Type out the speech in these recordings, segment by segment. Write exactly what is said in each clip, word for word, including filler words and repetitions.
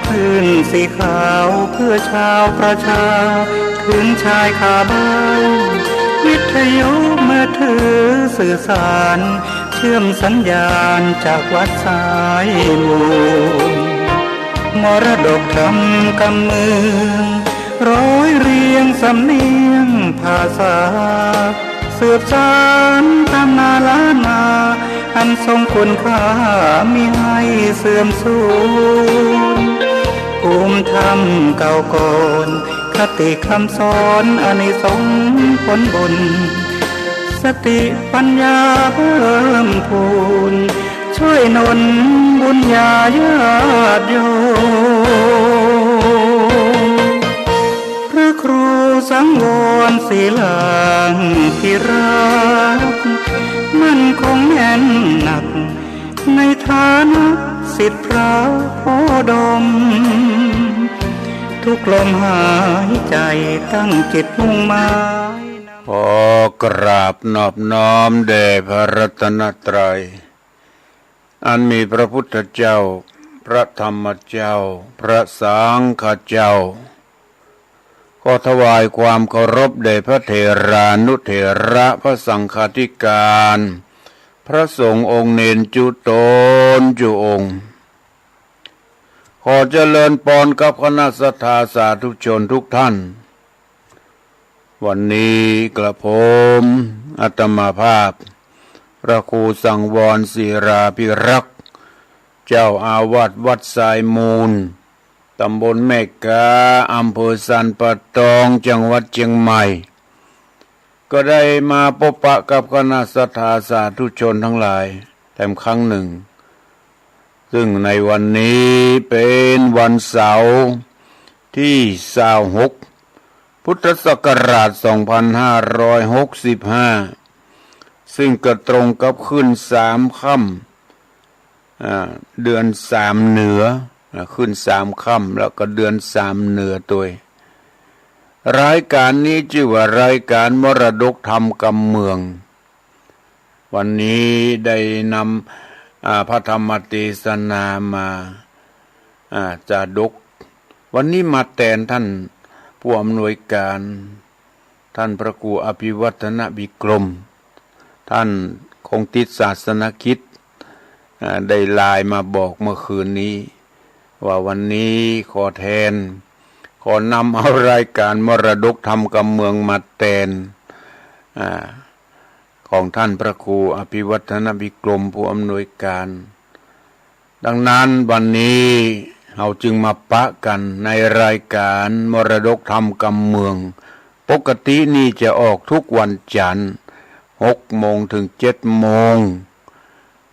คลื่นสีขาวเพื่อชาวประชา ถึงชายคาบ้าน วิทยุมือถือสื่อสาร เชื่อมสัญญาณจากวัดสายมูล มรดกธรรมกำเมือง ร้อยเรียงสำเนียงภาษา สืบสานตำนานล้านนา อันทรงคุณค่ามิให้เสื่อมสูญ ภูมิธรรมเก่าก่อน คติคำสอนอานิสงส์ผลบุญ สติปัญญาเพิ่มพูน ช่วยหนุนบุญญาญาติโยม พระครูสังวรศิลาภิรักษ์ มั่นคงแน่นหนัก ในฐานะศิษย์พระโพธิ์ดม ทุกลมหายใจตั้งจิตมุ่งหมาย ขอกราบนอบน้อมแด่พระรัตนตรัย อันมีพระพุทธเจ้า พระธรรมเจ้า พระสังฆเจ้า ขอถวายความเคารพแด่พระเถรานุเถระ พระสังฆาธิการ พระสงฆ์องค์เณรจุ๊ตนจุ๊องค์ ขอเจริญปอนกับคณะศรัทธาสาธุชนทุกท่าน วันนี้กระผมอาตมาภาพ พระครูสังวรศิลาภิรักษ์ เจ้าอาวาสวัดสายมูล ตำบลแม่กา อำเภอสันป่าตอง จังหวัดเชียงใหม่ ก็ได้มาปะปะกับคณะศรัทธาสาธุชนทั้งหลายแถมครั้งหนึ่ง ซึ่งในวันนี้เป็นวันเสาร์ที่ซาวหก พุทธศักราชสองพันห้าร้อยหกสิบห้า ซึ่งก็ตรงกับขึ้นสามค่ำ อ่า เดือนสามเหนือ อ่า ขึ้นสามค่ำ แล้วก็เดือนสามเหนือตวย รายการนี้จื้อว่ารายการมรดกธรรมกำเมือง วันนี้ได้นำ อ่า พระธรรมเตสนามา อ่า จาดก วันนี้มาแตนท่านผู้อำนวยการ ท่านพระครูอภิวัฒนวิกรม ท่านคงติดศาสนกิจ อ่า ได้ไลน์มาบอกเมื่อคืนนี้ ว่าวันนี้ขอแทน ขอนำเอารายการมรดกธรรมกำเมืองมาแตน อ่า ของท่านพระครูอภิวัฒนวิกรมผู้อำนวยการ ดังนั้นวันนี้เฮาจึงมาปะกั๋นในรายการมรดกธรรมกำเมือง ปกตินี่จะออกทุกวันจันทร์ หกโมงถึงเจ็ดโมง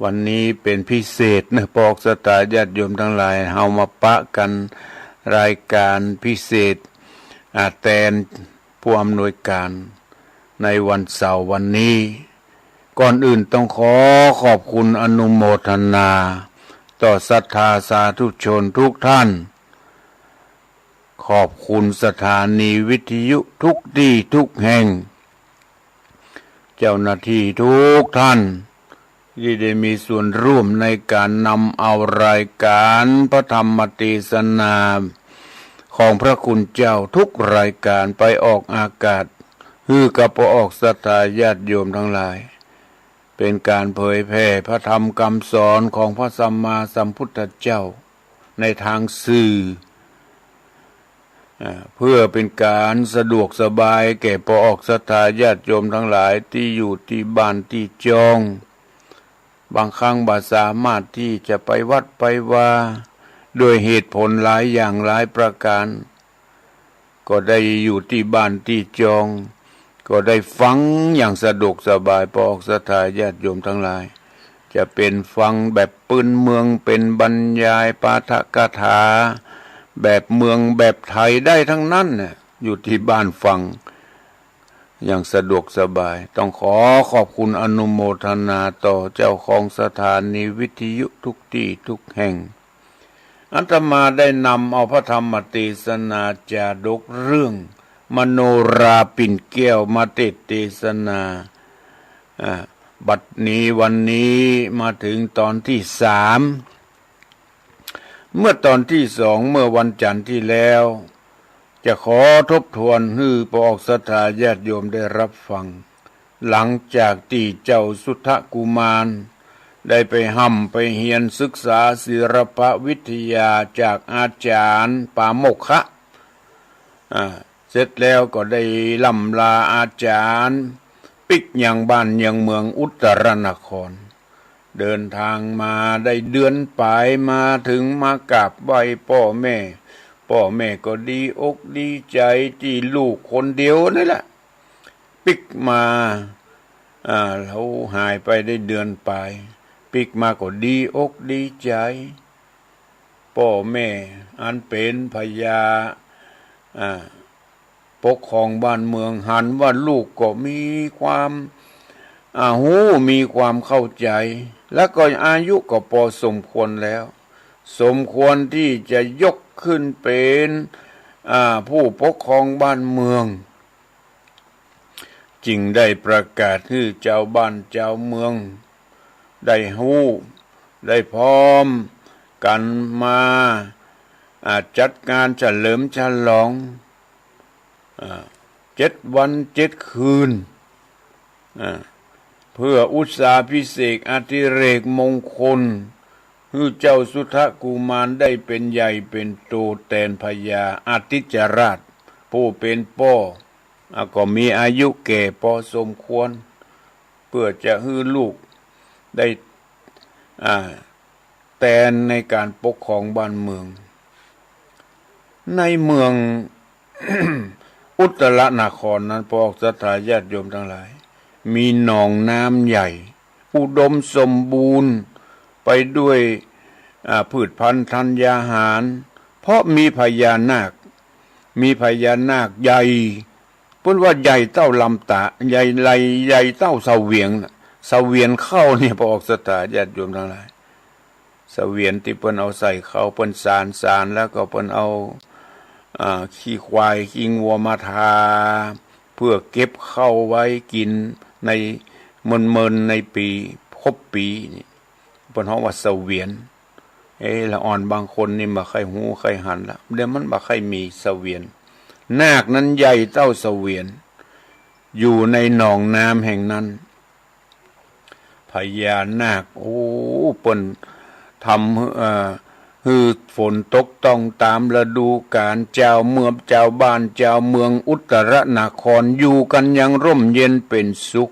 วันนี้เป๋นพิเศษเนาะ ปอกศรัทธาญาติโยมตังหลาย เฮามาปะกั๋นรายการพิเศษ อ่า แตนผู้อำนวยการ ในวันเสาร์วันนี้ ก่อนอื่นต้องขอขอบคุณอนุโมทนา ต่อศรัทธาสาธุชนทุกท่าน ขอบคุณสถานีวิทยุทุกตี้ทุกแห่ง เจ้าหน้าตี้ทุกท่าน ตี้ได้มีส่วนร่วมในก๋านนำเอารายการพระธรรมเตสนา ของพระคุณเจ้าทุกรายการไปออกอากาศ หื้อกับปอกศรัทธาญาติโยมตังหลาย เป๋นก๋านเผยแผ่พระธรรมกำสอนของพระสัมมาสัมพุทธเจ้าในตางสื่อ อ่า เปื้อเป๋นก๋านสะดวกสบายแก่ปอกศรัทธาญาติโยมตังหลายตี้อยู่ตี้บ้านตี้จอง บางครั้งบ่สามารถตี้จะไปวัดไปวา ด้วยเหตุผลหลายอย่างหลายประก๋าน ก็ได้อยู่ตี้บ้านตี้จอง ก็ได้ฟังอย่างสะดวกสบาย ปอกศรัทธาญาติโยมตังหลาย จะเป๋นฟังแบบปื้นเมือง เป๋นบรรยายปาฐกถา แบบเมืองแบบไทยได้ตังนั้นเนี่ย อยู่ตี้บ้านฟังอย่างสะดวกสบาย ต้องขอขอบคุณอนุโมทนาต่อเจ้าของสถานีวิทยุทุกตี้ทุกแห่ง อาตมาได้นำเอาพระธรรมเตสนาจาดกเรื่องมโนราปิ่นแก้วมาเตสน์เตสนา อ่า บัดนี้วันนี้มาถึงตอนตี้สาม เมื่อตอนตี้สอง เมื่อวันจันทร์ตี้แล้ว จะขอทบทวนหื้อปออกศรัทธาญาติโยมได้ฮับฟัง หลังจากตี้เจ้าสุทธกุมารได้ไปฮ่ำไปเฮียนศึกษาศิลปวิทยาจากอาจ๋ารย์ปาโมกขะ อ่า เสร็จแล้วก็ได้ล่ำลาอาจ๋ารย์ ปิ๊กยังบ้านยังเมืองอุตตรนคร เดินทางมาได้เดือนป๋าย มาเถิงมากราบไหว้ป้อแม่ ป้อแม่ก็ดีอกดีใจ๋ตี้ลูกคนเดียวนั่นแหละ ปิ๊กมา อ่า เฮาหายไปได้เดือนป๋าย ปิ๊กมาก็ดีอกดีใจ๋ ป้อแม่อันเป๋นพญา อ่า ปกครองบ้านเมืองหันว่าลูกก็มีความ อ่า ฮู้ มีความเข้าใจ๋ แล้วก็อายุก็ปอสมควรแล้ว สมควรตี้จะยกขึ้นเป๋น อ่า ผู้ปกครองบ้านเมือง จึงได้ประกาศหื้อจาวบ้านจาวเมืองได้ฮู้ ได้พร้อมกั๋นมา อ่า จัดงานเฉลิมฉลอง อ่า เจ็ดวันเจ็ดคืน อ่า เพื่ออุสสาภิเษกอดิเรกมงคล หื้อเจ้าสุทธกุมารได้เป๋นใหญ่เป๋นโตแตนพญาอาทิจจราช ผู้เป๋นป้อ อ่า ก็มีอายุแก่ปอสมควร เพื่อจะหื้อลูกได้ อ่า แตนในก๋านปกครองบ้านเมือง ในเมือง อุตตรนครนั้น ปออกศรัทธาญาติโยมตังหลาย มีหนองน้ำใหญ่ อุดมสมบูรณ์ไปด้วย อ่า พืชพัณฑ์ธัญญาหาร เพราะมีพญานาค มีพญานาคใหญ่ เปิ้นว่าใหญ่เต้าลำต๋า ใหญ่ ใหญ่ ใหญ่เต้าเสวียนน่ะ เสวียนข้าวเนี่ย ปออกศรัทธาญาติโยมตังหลาย เสวียนตี้เปิ้นเอาใส่ข้าว เปิ้นสาน สานแล้วก็เปิ้นเอา อ่า ขี้ควายขี้งัวมาทา เพื่อเก็บข้าวไว้กิ๋นในเมินๆ ในปี๋ ครบปี๋นี่ เปิ้นฮ้องว่าเสวียน เอ๊ะ ละอ่อนบางคนนี่บ่ใค่ฮู้ใค่หันละ เดี๋ยวมันบ่ใค่มีเสวียน นาคนั้นใหญ่เต้าเสวียน อยู่ในหนองน้ำแห่งนั้น พญานาค โอ้ เปิ้นทำ เอ่อ หื้อฝนตกต้องต๋ามฤดูก๋าล จาวเมือง จาวบ้าน จาวเมืองอุตตรนครอยู่กั๋นอย่างร่มเย็นเป๋นสุข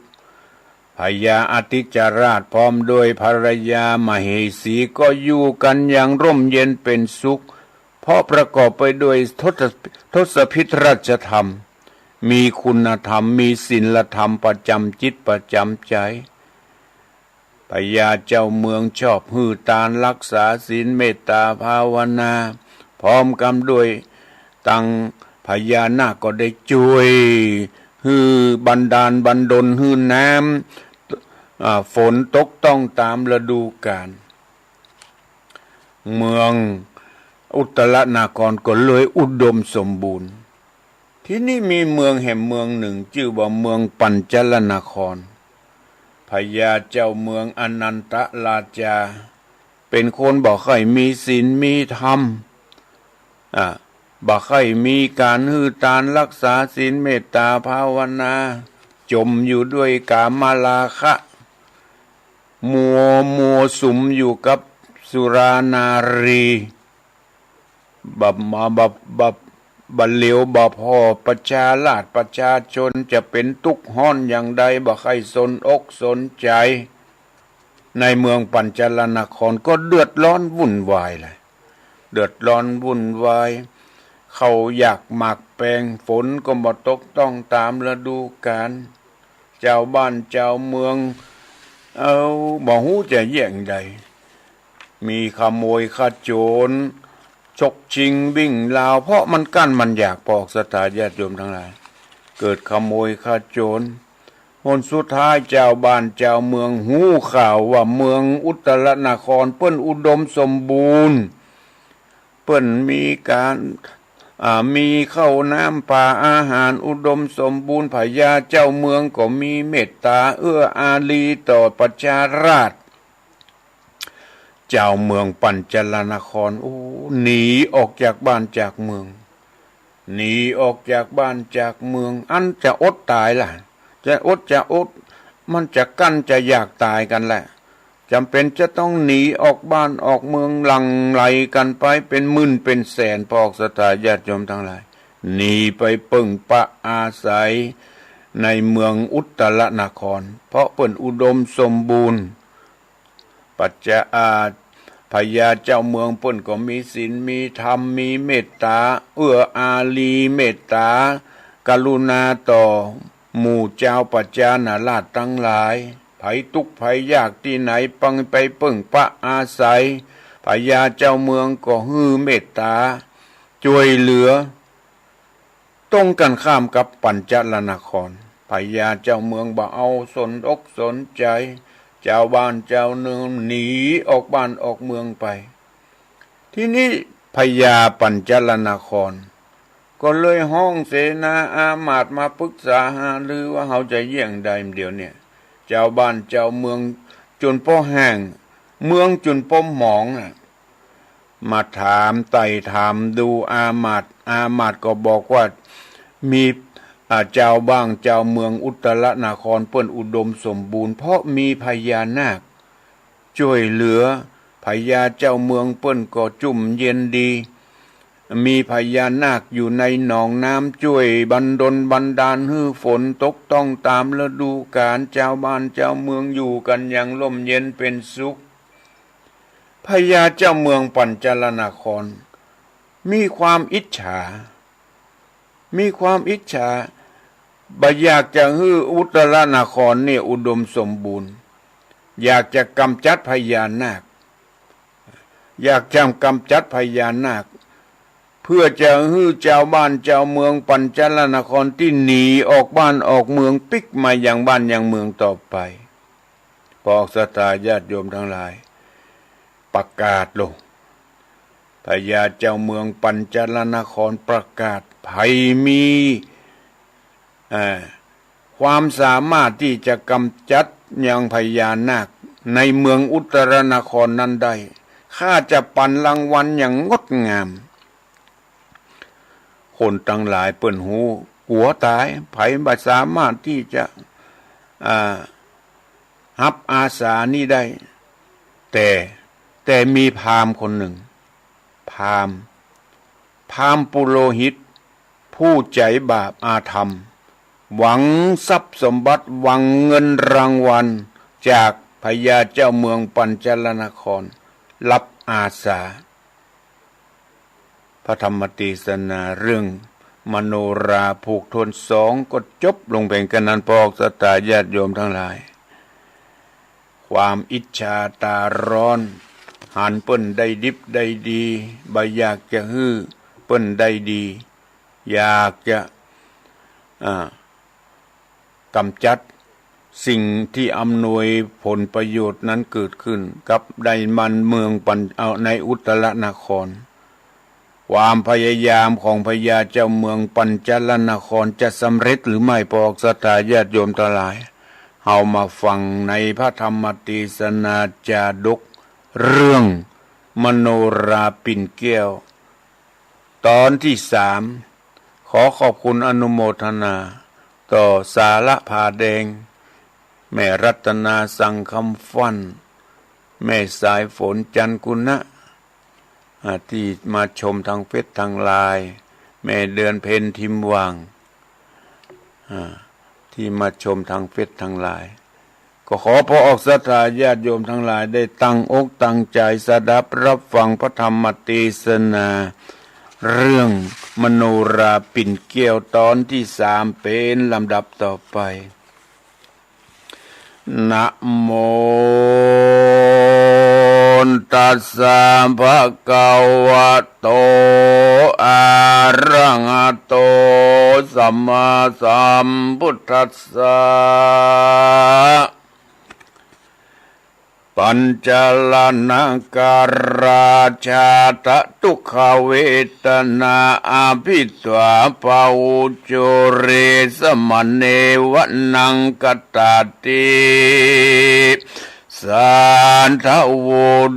พญาอาทิจจราชพร้อมด้วยภรรยามเหสีก็อยู่กั๋นอย่างร่มเย็นเป๋นสุข เพราะประกอบไปด้วยทศ ทศพิธราชธรรม มีคุณธรรม มีศีลธรรมประจ๋ำจิตประจ๋ำใจ๋ พญาเจ้าเมืองชอบหื้อตาน ฮักษาศีล เมตต๋าภาวนา พร้อมกั๋นด้วยตังพญานาคก็ได้จ้วยหื้อบันดาลบันดลหื้อน้ำ อ่า ฝนตกต้องต๋ามฤดูก๋าล เมืองอุตตรนครก็เลยอุดมสมบูรณ์ ทีนี้มีเมืองแหมเมืองนึ่งจื้อว่าเมืองปัญจลนคร พญาเจ้าเมืองอนันตราชา เป๋นคนบ่ใค่มีศีลมีธรรม อ่า บ่ใค่มีก๋านหื้อตานฮักษาศีลเมตต๋าภาวนา จ๋มอยู่ด้วยกามราคะ มัว มัวสุมอยู่กับสุรานารี บ่ บ่ บ่ บ่ บ่เหลียวบ่ผ่อประชาราษฎร์ประชาชนจะเป๋นตุ๊กข์ฮ้อนอย่างใด บ่ใค่สนอกสนใจ๋ ในเมืองปัญจลนครก็เดือดร้อนวุ่นวายเลย เดือดร้อนวุ่นวาย ข้าวยากหมากแปง ฝนก็บ่ตกต้องต๋ามฤดูก๋าล จาวบ้านจาวเมือง เอ้า บ่ฮู้จะแย่งใด มีขโมยขโจร ฉกชิงวิ่งราว เพราะมันกั้นมันอยาก ปออกศรัทธาญาติโยมตังหลาย เกิดขโมยขโจร ผลสุดท้ายจาวบ้านจาวเมืองฮู้ข่าวว่าเมืองอุตตรนครเปิ้นอุดมสมบูรณ์ เปิ้นมีก๋าน อ่า มีข้าวน้ำป๋าอาหารอุดมสมบูรณ์ พญาเจ้าเมืองก็มีเมตต๋าเอื้ออารีต่อประชาราษฎร์ เจ้าเมืองปัญจลนคร โอ้ หนีออกจากบ้านจากเมือง หนีออกจากบ้านจากเมือง อันจะอดต๋ายละ จะอดจะอด มันจะกั้นจะอยากต๋ายกั๋นแหละ จ๋ำเป๋นจะต้องหนีออกบ้านออกเมือง หลั่งไหลกั๋นไปเป๋นหมื่นเป๋นแสน ปอกศรัทธาญาติโยมตังหลาย หนีไปเปิ้งปะอาศัยในเมืองอุตตรนคร เพราะเปิ้นอุดมสมบูรณ์ ปัจจา อ่า พญาเจ้าเมืองเปิ้นก็มีศีล มีธรรม มีเมตต๋า เอื้ออารี เมตต๋ากรุณาต่อหมู่จาวปัจจานาราษฎร์ตังหลาย ใผตุ๊กข์ใผยากตี้ไหน ปังไปเปิ้งปะอาศัย พญาเจ้าเมืองก็หื้อเมตต๋าจ้วยเหลือ ตรงกั๋นข้ามกับปัญจลนคร พญาเจ้าเมืองบ่เอาสนอกสนใจ๋ จาวบ้านจาวเมืองหนีออกบ้านออกเมืองไป ทีนี้พญาปัญจลนคร ก็เลยฮ้องเสนาอามาตย์มาปรึกษาหารือว่าเฮาจะเยียะใดเดี๋ยวเนี่ย จาวบ้านจาวเมืองจ๋นป้อแห้ง เมืองจ๋นป้อหมองอะ มาถามไต่ถามดูอามาตย์ อามาตย์ก็บอกว่ามี อ่า จาวบ้านจาวเมืองอุตตรนครเปิ้นอุดมสมบูรณ์ เพราะมีพญานาคจ้วยเหลือ พญาเจ้าเมืองเปิ้นก็จุ่มเย็นดี มีพญานาคอยู่ในหนองน้ำจ้วยบันดลบันดาลหื้อฝนตกต้องต๋ามฤดูกาล จาวบ้านจาวเมืองอยู่กั๋นอย่างร่มเย็นเป๋นสุข พญาเจ้าเมืองปัญจลนคร มีความอิจฉา มีความอิจฉา บ่อยากจะหื้ออุตตรนครเนี่ยอุดมสมบูรณ์ อยากจะก๋ำจัดพญานาค อยากจะก๋ำจัดพญานาค เพื่อจะหื้อจาวบ้านจาวเมืองปัญจลนครตี้หนีออกบ้านออกเมืองปิ๊กมายังบ้านยังเมืองต่อไป ปอกศรัทธาญาติโยมตังหลาย ประกาศลง พญาเจ้าเมืองปัญจลนครประกาศ ใผมี อ่า ความสามารถตี้จะก๋ำจัดยังพญานาคในเมืองอุตตรนครนั้นได้ ข้าจะปันรางวัลอย่างงดงาม คนตังหลายเปิ้นฮู้กั๋วต๋าย ใผบ่สามารถตี้จะ อ่า ฮับอาสานี้ได้ แต่ แต่มีพราหมณ์คนนึ่ง พราหมณ์ พราหมณ์ปุโรหิต ผู้ใจ๋บาปอาธรรม หวังทรัพย์สมบัติ หวังเงินรางวัลจากพญาเจ้าเมืองปัญจลนคร ฮับอาสา พระธรรมเตสนาเรื่องมโนราผูกถ้วนสองก็จบลงเพียงแค่นั้น ปอกศรัทธาญาติโยมตังหลาย ความอิจฉาต๋าร้อน หันเปิ้นได้ดิบได้ดี บ่อยากจะหื้อเปิ้นได้ดี อยากจะ อ่า ก๋ำจัดสิ่งตี้อำนวยผลประโยชน์นั้นเกิดขึ้นกับในบ้านเมืองปัญ เอ่อ ในอุตตรนคร ความพยายามของพญาเจ้าเมืองปัญจลนครจะสำเร็จหรือไม่ ปอกศรัทธาญาติโยมตังหลาย เฮามาฟังในพระธรรมเตสนาจาดก เรื่องมโนราปิ่นแก้ว ต๋อนตี้สาม ขอขอบคุณอนุโมทนาต่อสาระผาแดง แม่รัตนาสังคำฟั่น แม่สายฝนจันทร์กุณะ อ่า ตี้มาชมตางเฟซตางไลน์ แม่เดือนเพ็ญทิมหว่าง อ่า ตี้มาชมตางเฟซตางไลน์ ก็ขอปอกศรัทธาญาติโยมตังหลายได้ตั้งอกตั้งใจ๋สดับฮับฟังพระธรรมเตสนา เรื่องมโนราปิ่นแก้วต๋อนตี้สามเป๋นลำดับต่อไป นะโม ตัสสะ ภะคะวะโต อะระหะโต สัมมาสัมพุทธัสสะ ปัญจลนคราชาตะทุกขเวทนา อะภิวาทะ ปะหูจุเร สะมะเนวะ นังคัตถาติ ส สาธโว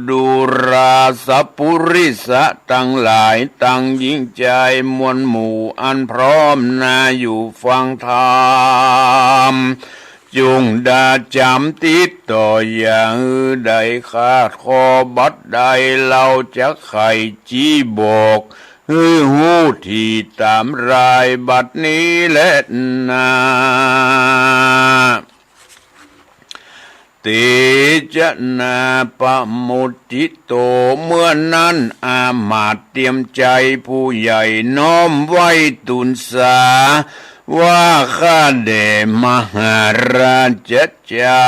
ดูราสะปุริสะตังหลาย ตังหญิงจายมวลหมู่ อันพร้อมหน้าอยู่ฟังธรรม จุ่งดาจ๋ำติดต่อ อย่าหื้อได้ขาดข้อบัดใด เฮาจักไขจี้บอก หื้อฮู้ถี่ต๋ามรายบัดนี้แลนา เตจะนา ปะมุจจิโต เมื่อนั้นอามาตย์เตียมใจ๋ผู้ใหญ่น้อมไหว้ตู๋นสา ว่าข้าแด่มหาราชเจ้า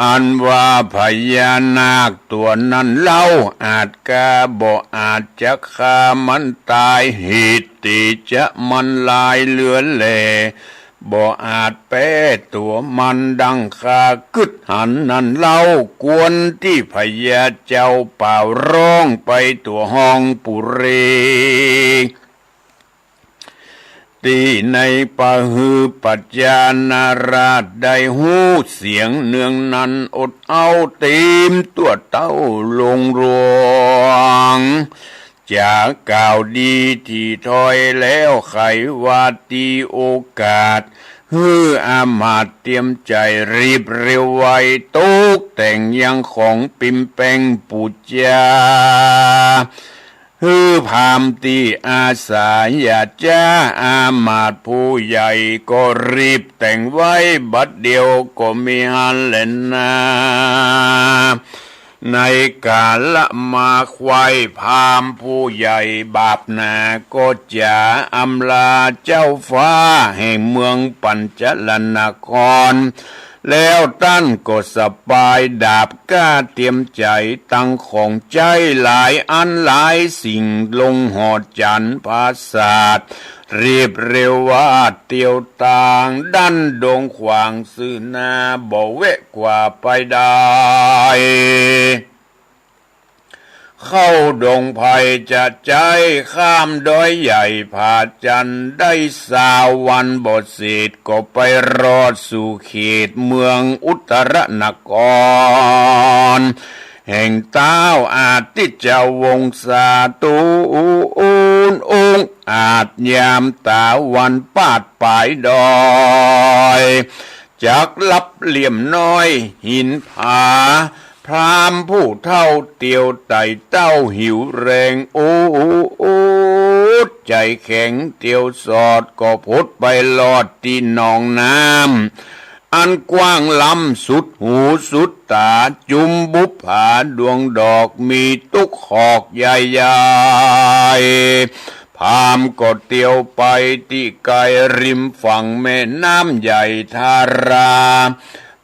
อันว่าพญานาคตั๋วนั้นเล่า อาจกาบ่อาจจะฆ่ามันต๋าย เหตุเตจะมันลายเหลือแล บ่อาจแป๊ตั๋วมันดังข้ากึ๊ดหันนั้นเล่า ควรตี้พญาเจ้าป่าวร้องไปตั๋วฮองปุรี ตี้ในปะหือปัจจานาราชได้ฮู้เสียงเนืองนั้น อดเอาเตียมตั๋วเต้าลงหลวง จ๋ากล่าวดีถี่ถ้อยแล้ว ใค่ว่าตี้โอกาส หื้ออามาตย์เตียมใจ๋รีบเร็วไว ตกแต่งยังของปิมแปงปู๋จา หื้อพราหมณ์ตี้อาสา อย่าจ๊า อามาตย์ผู้ใหญ่ก็รีบแต่งไว้บัดเดียวก็มีหั้นแลนา ในกาละมาใคว่พราหมณ์ผู้ใหญ่บาปหนาก็จ๋าอำลาเจ้าฟ้าแห่งเมืองปัญจลนคร แล้วต้านก็สะปายดาบก้าเตียมใจ๋ ตังของใจ๊หลายอันหลายสิ่ง ลงหอจันทร์ผาสาท รีบเร็ววาดเตียวตาง ดั้นดงขวางซื่อหน้า บ่แวะกว่าไปได้ เข้าดงไพรจะใจ๊ ข้ามดอยใหญ่ผาจันทร์ ได้ซาววันบ่เสร็จ ก็ไปรอดสู่เขตเมืองอุตรนคร แห่งต้าวอาทิตยวงศา ตูนองอาจยามต๋าวันปาดปายดอย จักลับเหลี่ยมน้อยหินผา พราหมณ์ผู้เฒ่าเตียวไต่เต้าหิวแรง โอดใจ๋แข็งเตียวสอด ก็ผุดไปลอดตี้หนองน้ำ อันกว้างล้ำสุดหูสุดต๋า จุมบุปผาดวงดอก มีตุ๊กขอกใหญ่ๆ พราหมณ์ก็เตียวไปตี้ไกลริมฝั่งแม่น้ำใหญ่ทารา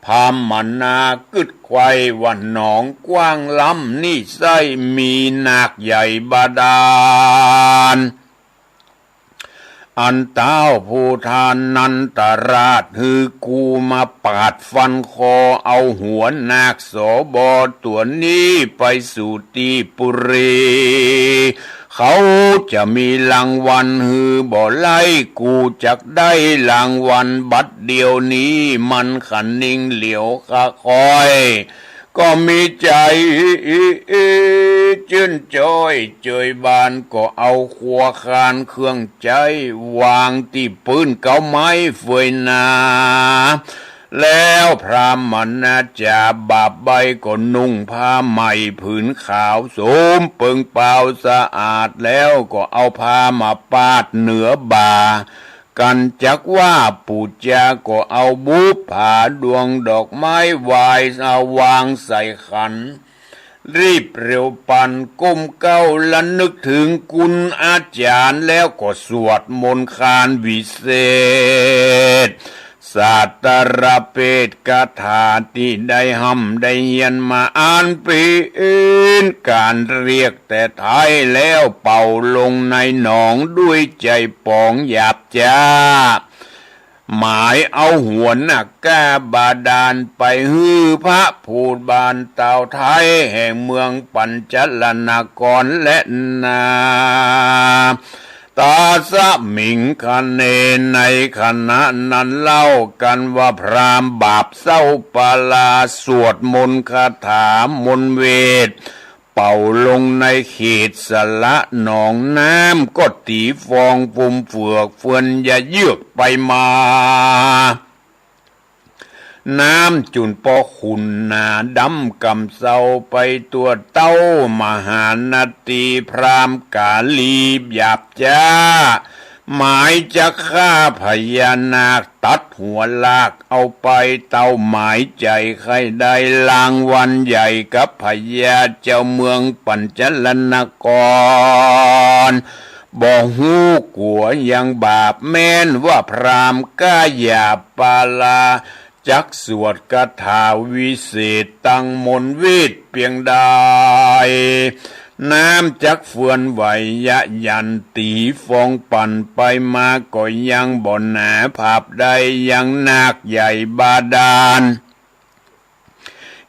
พราหมณากึ๊ดใค่ว่าหนองกว้างล้ำนี้ใส้มีนาคใหญ่บาดาล อันต้าวผู้ทานนันตราชหื้อกู้มาปาดฟันคอเอาหัวนาคสบอตั๋วนี้ไปสู่ตี้ปุรี เขาจะมีรางวัลหื้อบ่ไล่ กูจักได้รางวัลบัดเดี๋ยวนี้ มันขะนิ่งเหลียวขะคอย ก็มีใจ๋จื้นจ้อยเจยบาน ก็เอาครัวคานเครื่องใจ๊วางตี้ปื๊นเก๊าไม้เฟยนา แล้วพราหมณาจ๋าบาปใบ้ก็นุ่งผ้าใหม่ผืนขาวโสมเปิงเปล่าสะอาด แล้วก็เอาผ้ามาปาดเหนือบ่า กันจักว่าปู๋จา ก็เอาบุปผาดวงดอกไม้ไหว้ เอาวางใส่ขัน รีบเร็วปันก้มเก้าระนึกเถิงคุณอาจ๋ารย์ แล้วก็สวดมนต์คานวิเศษ สาตรเปตคาถาตี้ได้ฮ่ำได้เฮียนมาอันเป๋นก๋านเรียกแต่ไท้ แล้วเป่าลงในหนองด้วยใจ๋ป๋องหยาบจ๊า หมายเอาหัวนาคาบาดาลไปหื้อพระภูตบาลเต้าไท้แห่งเมืองปัญจลนครแลนา ตาสมิงคเน ในขณะนั้นเล่า กันว่าพราหมณ์บาปเศร้าปาลา สวดมนต์คาถามนต์เวท เป่าลงในเขตสระหนองน้ำ ก็ตี๋ฟองฟูมเฟือกเฟือนยะเยือกไปมา น้ำจุ่นปอขุ่นหนาดำก่ำเซาไปทั่วเต้า มหานาฏีพราหมณ์ก๋าลีหยาบจ๊า หมายจะฆ่าพญานาคตัดหัวลากเอาไป เต้าหมายใจ๋ใค่ได้รางวัลใหญ่กับพญาเจ้าเมืองปัญจลนคร บ่ฮู้กั๋วยังบาป แม้นว่าพราหมณ์ก้าหยาบปาลา จักสวดคาถาวิเศษตั้งมนต์เวทเปียงใด น้ำจักเฟือนไหวยะหยันตี๋ฟองปั่นไปมา ก็ยังบ่หนาผาบใดยังนาคใหญ่บาดาล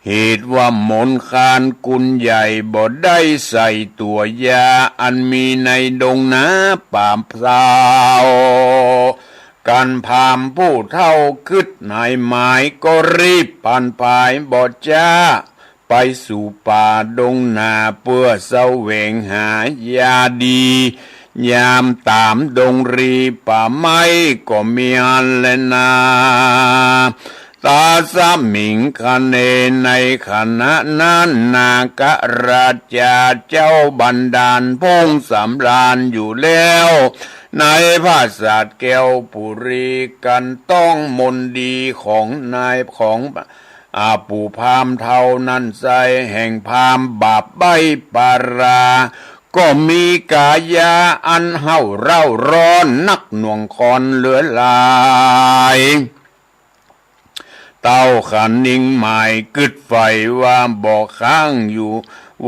เหตุว่ามนคานกุลใหญ่บ่ได้ใส่ตั๋วยา อันมีในดงนาป่าเซา กันพราหมณ์ผู้เฒ่ากึ๊ดนายหมาย ก็รีบผันผายบ่จ๊า ไปสู่ป่าดงนา เปื้อแสวงหายาดี ยามต๋ามดงรีป่าไม้ก็มีอั้นแลนา ตาสมิงคเน ในขณะนั้น นาคราชาเจ้าบันดาลพงสำราญอยู่แล้ว ในปราสาทแก้วปุรี กันต้องมนต์ดีของนายของ อา ปู่พราหมณ์เฒ่านั้นไซร้ แห่งพราหมณ์บาปใบ้ปาลา ก็มีก๋ายาอันเห้าเร้าร้อนนักหน่วงคอนเหลือหลาย เต้าขนิงหมายกึ๊ดใฝ่ว่าบ่ค้างอยู่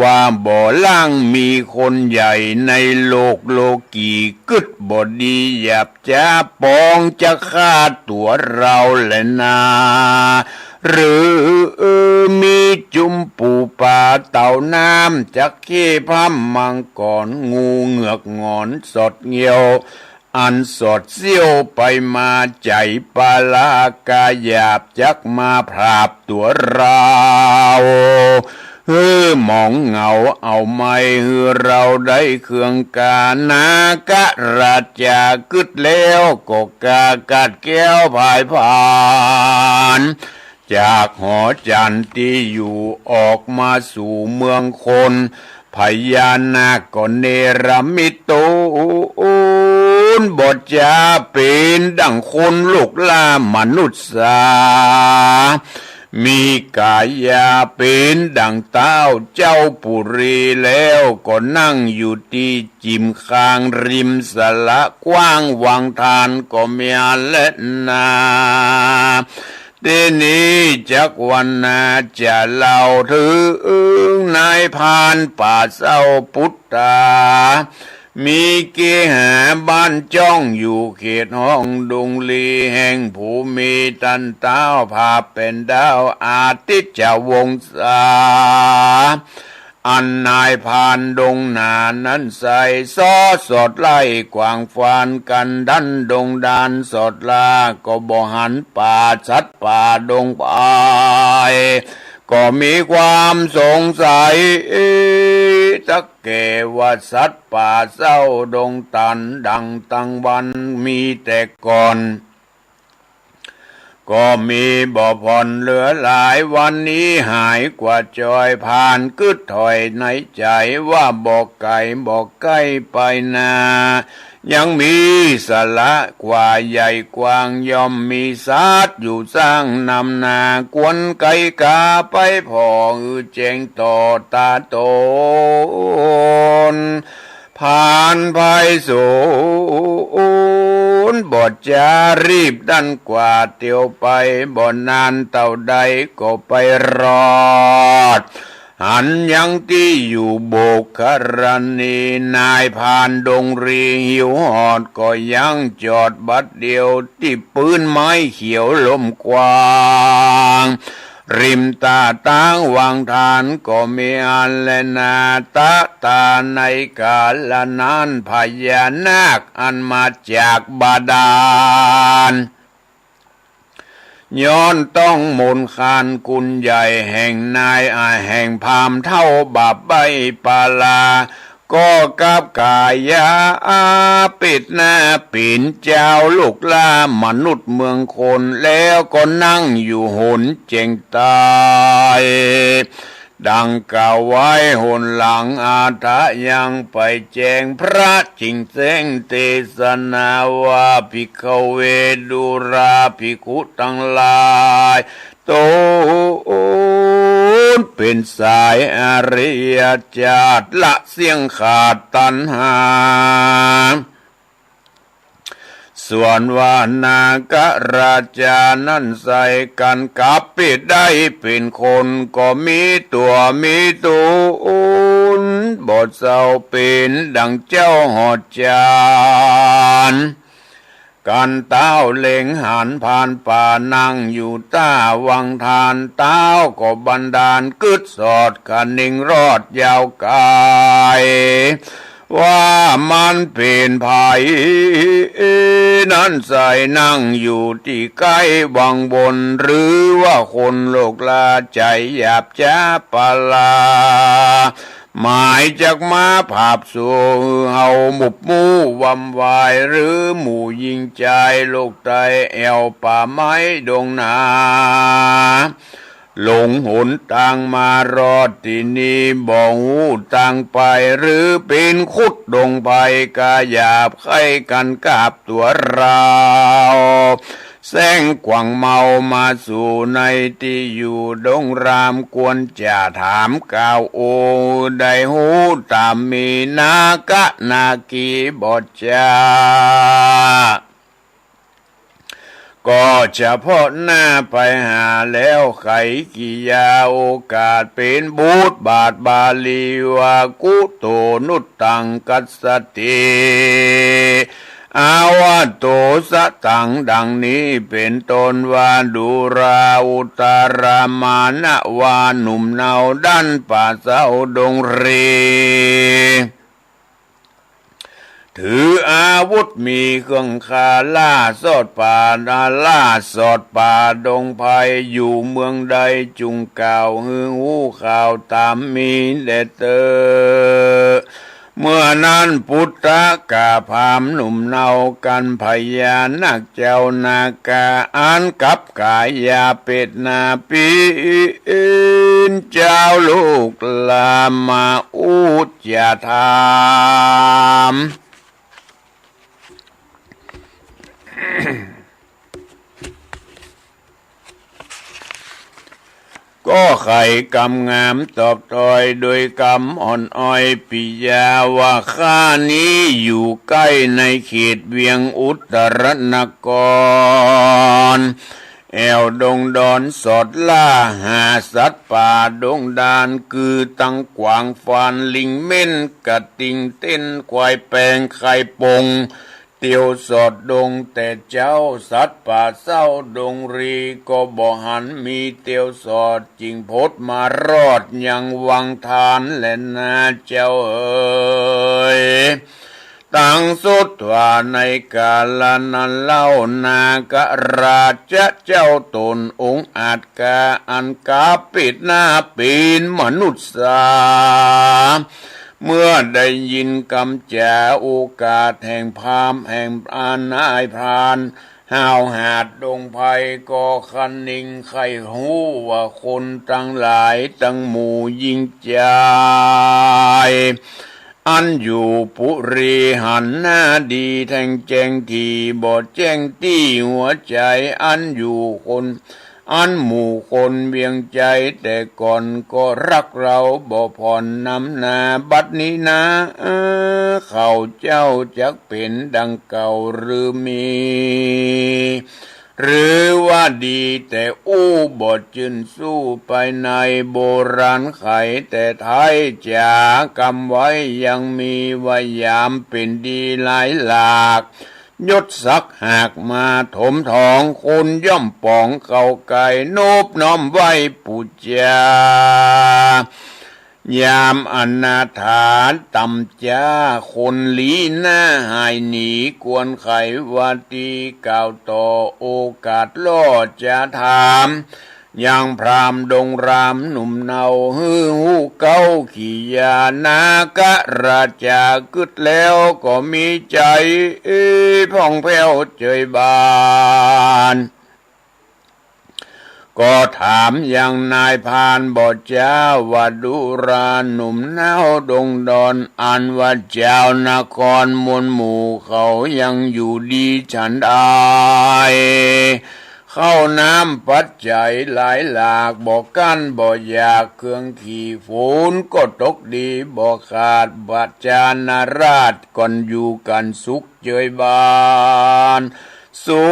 ว่าบ่ล่างมีคนใหญ่ในโลกโลกี๋ กึ๊ดบ่ดีหยาบจ๊า ปองจะฆ่าตั๋วเฮาแลนา หรือมีจุมปู๋ป๋าเต่าน้ำ จักเข้พร่ำมังกร งูเหงือกหงอนสอดเงี้ยว อันสอดเสี้ยวไปมา ใจ๋ปาลาก๋าหยาบจักมาผาบตั๋วเฮา หื้อหมองเหงาเอาไม้ หื้อเฮาได้เคืองกา นาคราชากึ๊ดแล้วก็กล้ากาดแก้วผายผาน จากหอจันทร์ตี้อยู่ออกมาสู่เมืองคน พญานาคก็เนรมิตตนบ่จ๊า เป๋นดั่งคนลุกล้ามนุษย์สา มีก๋ายาเป๋นดั่งเต๊าเจ้าปุรี แล้วก็นั่งอยู่ตี้จิ่มคางริมสระกว้าง วังทานก็มีอั้นแลนา ตี้นี้จักวรรณาจะเล่าเถิงนายพรานป่าเศร้าปุตตา มีเกหาบ้านจ้องอยู่เขตห้องดงลี แห่งผู้มีต้านเต๊าผาบเป๋นดาวอาทิตย์จาวงศา อันนายพรานดงนานั้นไซร้ ซ้อสอดไล่กวางฟานกันดั้นดงดานสอดล่า ก็บ่หันป่าสัตว์ป่าดงไพร ก็มีความสงสัย ตั๊กแก่ว่าสัตว์ป่าเศร้าดงตันดั่งตังวันมีแต่ก่อน ก็มีบ่ผ่อนเหลือหลาย วันนี้หายกว่าจอย พรานกึ๊ดถ้อยในใจ๋ว่าบ่ไก๋บ่ใก้ไปนา ยังมีสระกว้างใหญ่กว้าง ย่อมมีสัตว์อยู่สร้างนำนา ควรไก๋ก๋าไปผ่อหื้อแจ้งต่อต๋าต๋น พรานไพศาลบ่จ๊า รีบดั้นกว่าเตียวไป บ่นานเต้าใดก็ไปรอด หันยังตี้อยู่โบกครณี นายพรานดงรีหิวหอดก็ยังจอดบัดเดียวตี้ปื๊นไม้เขียวล่มกว้าง ริมต้าตางวังทานก็มีอั้นแลนา ตะตาในก๋าละนั้น พญานาคอันมาจากบาดาล ย้อนต้องมนต์คานกุลใหญ่แห่งนาย อ่า แห่งพราหมณ์เฒ่าบาปใบ้ปาลา ก็กับก๋ายาอาเปตนา เป๋นจาวโลกล้ามนุษย์เมืองคน แล้วก็นั่งอยู่หนแจ้งใต้ ดังกล่าวไว้หนหลัง อาถรรพ์ยังไปแจ้ง พระจึงแสดงเตสนาว่า ภิกขเว ดูราภิกขุตังหลาย ตนเป๋นสายอริยจาติ ละเสี้ยงขาดตัณหา ส่วนว่านากราชานั้นใส่ กันกับเปตได้เป๋นคน ก็มีตั๋วมีต๋น บ่เศร้าเป๋นดังเจ้าหอดจาน กันเต๊าเล็งหันผ่านป่า นั่งอยู่ต้าวังทาน เต๊าก็บันดาลกึ๊ดสอด คะนิงรอดยาวไก๋ ว่ามันเป๋นใผ นั้นใส่นั่งอยู่ตี้ใก้วังบน หรือว่าคนโลกล้าใจ๋หยาบจ๊าปาลา หมายจักมาผาบสู่เฮา หมู่หมู่วำวาย หรือหมู่ญิงจายโลกใต้ แอ่วป่าไม้ดงนา หลงหนตางมารอดตี้นี่ บ่ฮู้ตางไป หรือเป๋นขุดดงไพร ก๋าหยาบใค่กันกับตั๋วเฮา แสงกว่างเมามาสู่ในตี้อยู่ดงราม ควรจะถามกล่าวโอ ได้ฮู้ต๋ามมี นาคะนาคีบ่จ๊า ก็เฉพาะหน้าไปหาแล้ว ไขกิริยาโอกาสเป๋นบทบาทบาลีว่า กุโตนุตตังคัสสติ อาวโตสะตัง ดังนี้เป๋นต้นว่า ดูรา อุตตรมานะวา หนุ่มเนาดั้นป่าเศร้าดงรี ถืออาวุธมีเครื่องฆ่า ล่าสอดป่า ล่าสอดป่าดงไพร อยู่เมืองใดจุ่งกล่าว หื้อฮู้ข่าวต๋ามมีแด่เต๊อะ เมื่อนั้นปุตตะกะพราหมณ์หนุ่มเนา กันพญานาคเจ้านาคา อันกับก๋ายาเปตนา เป๋นจาวโลกล้ามาอุจจาถาม ก็ไขกำงามตอบถ้อย โดยกำอ่อนอ้อยปิยาว่า ข้านี้อยู่ใก้ในเขตเวียงอุตตรนคร แอ่วดงดอนสอดล่าหาสัตว์ป่าดงดาน คือตังกวางฟาน ลิงเม่น กระติ่งเต้น ควายแปง ไข่ปง เตียวสอดดงแต่เจ๊า สัตว์ป่าเศร้าดงรี ก็บ่หันมีเตียวสอด จึงผดมารอดยังวังทานแลนาเจ้าเอ๋ย ตังสุดว่าในกาละนั้นเล่า นาคราชเจ้าต๋นองอาจกา อันกาเปตนาเป๋นมนุษย์สา เมื่อได้ยินกำจ๋าโอกาสแห่งพราหมณ์แห่งนายพราน ห้าวหาญดงไพร ก็คะนิงใค่ฮู้ว่าคนตังหลายตังหมู่ญิงจาย อันอยู่ปุรีหันหน้าดีแทงแจ้ง ตี้บ่แจ้งตี้หัวใจ๋ อันอยู่คน อันหมู่คนเวียงใจ๋แต่ก่อน ก็ฮักเฮาบ่ผ่อนนำนา บัดนี้นา เขาเจ้าจักเป๋นดังเก่าหรือมี หรือว่าดีแต่อู้ บ่จื้นสู้ไปใน โบราณไขแต่ไท้จ๋ากำไว้ ยังมีว่ายามเป๋นดีหลายหลาก ยศศักดิ์หากมาถมถอง คนย่อมป๋องเข้าใก้ นบน้อมไหว้ปู๋จา ยามอนาถาต่ำจ๊า คนหลีหน้าหายหนี ควรไขว่าดีกล่าวต่อ โอกาสล่อจะถาม ยังพราหมณ์ดงรามหนุ่มเนา หื้อฮู้เก๊าขียา นาคราชากึ๊ดแล้วก็มีใจ๋ พ่องแผ้วเจยบาน ก็ถามยังนายพรานบ่จ๊า ว่าดูราหนุ่มเนาดงดอน อันว่าจาวนครมวลหมู่ เขายังอยู่ดีฉันใด ข้าวน้ำปัจจัยหลายหลาก บ่กั้นบ่อยากเครื่องขี่ ฝนก็ตกดีบ่ขาด ประชาราษฎร์ก็อยู่กั๋นสุขเจยบาน สุ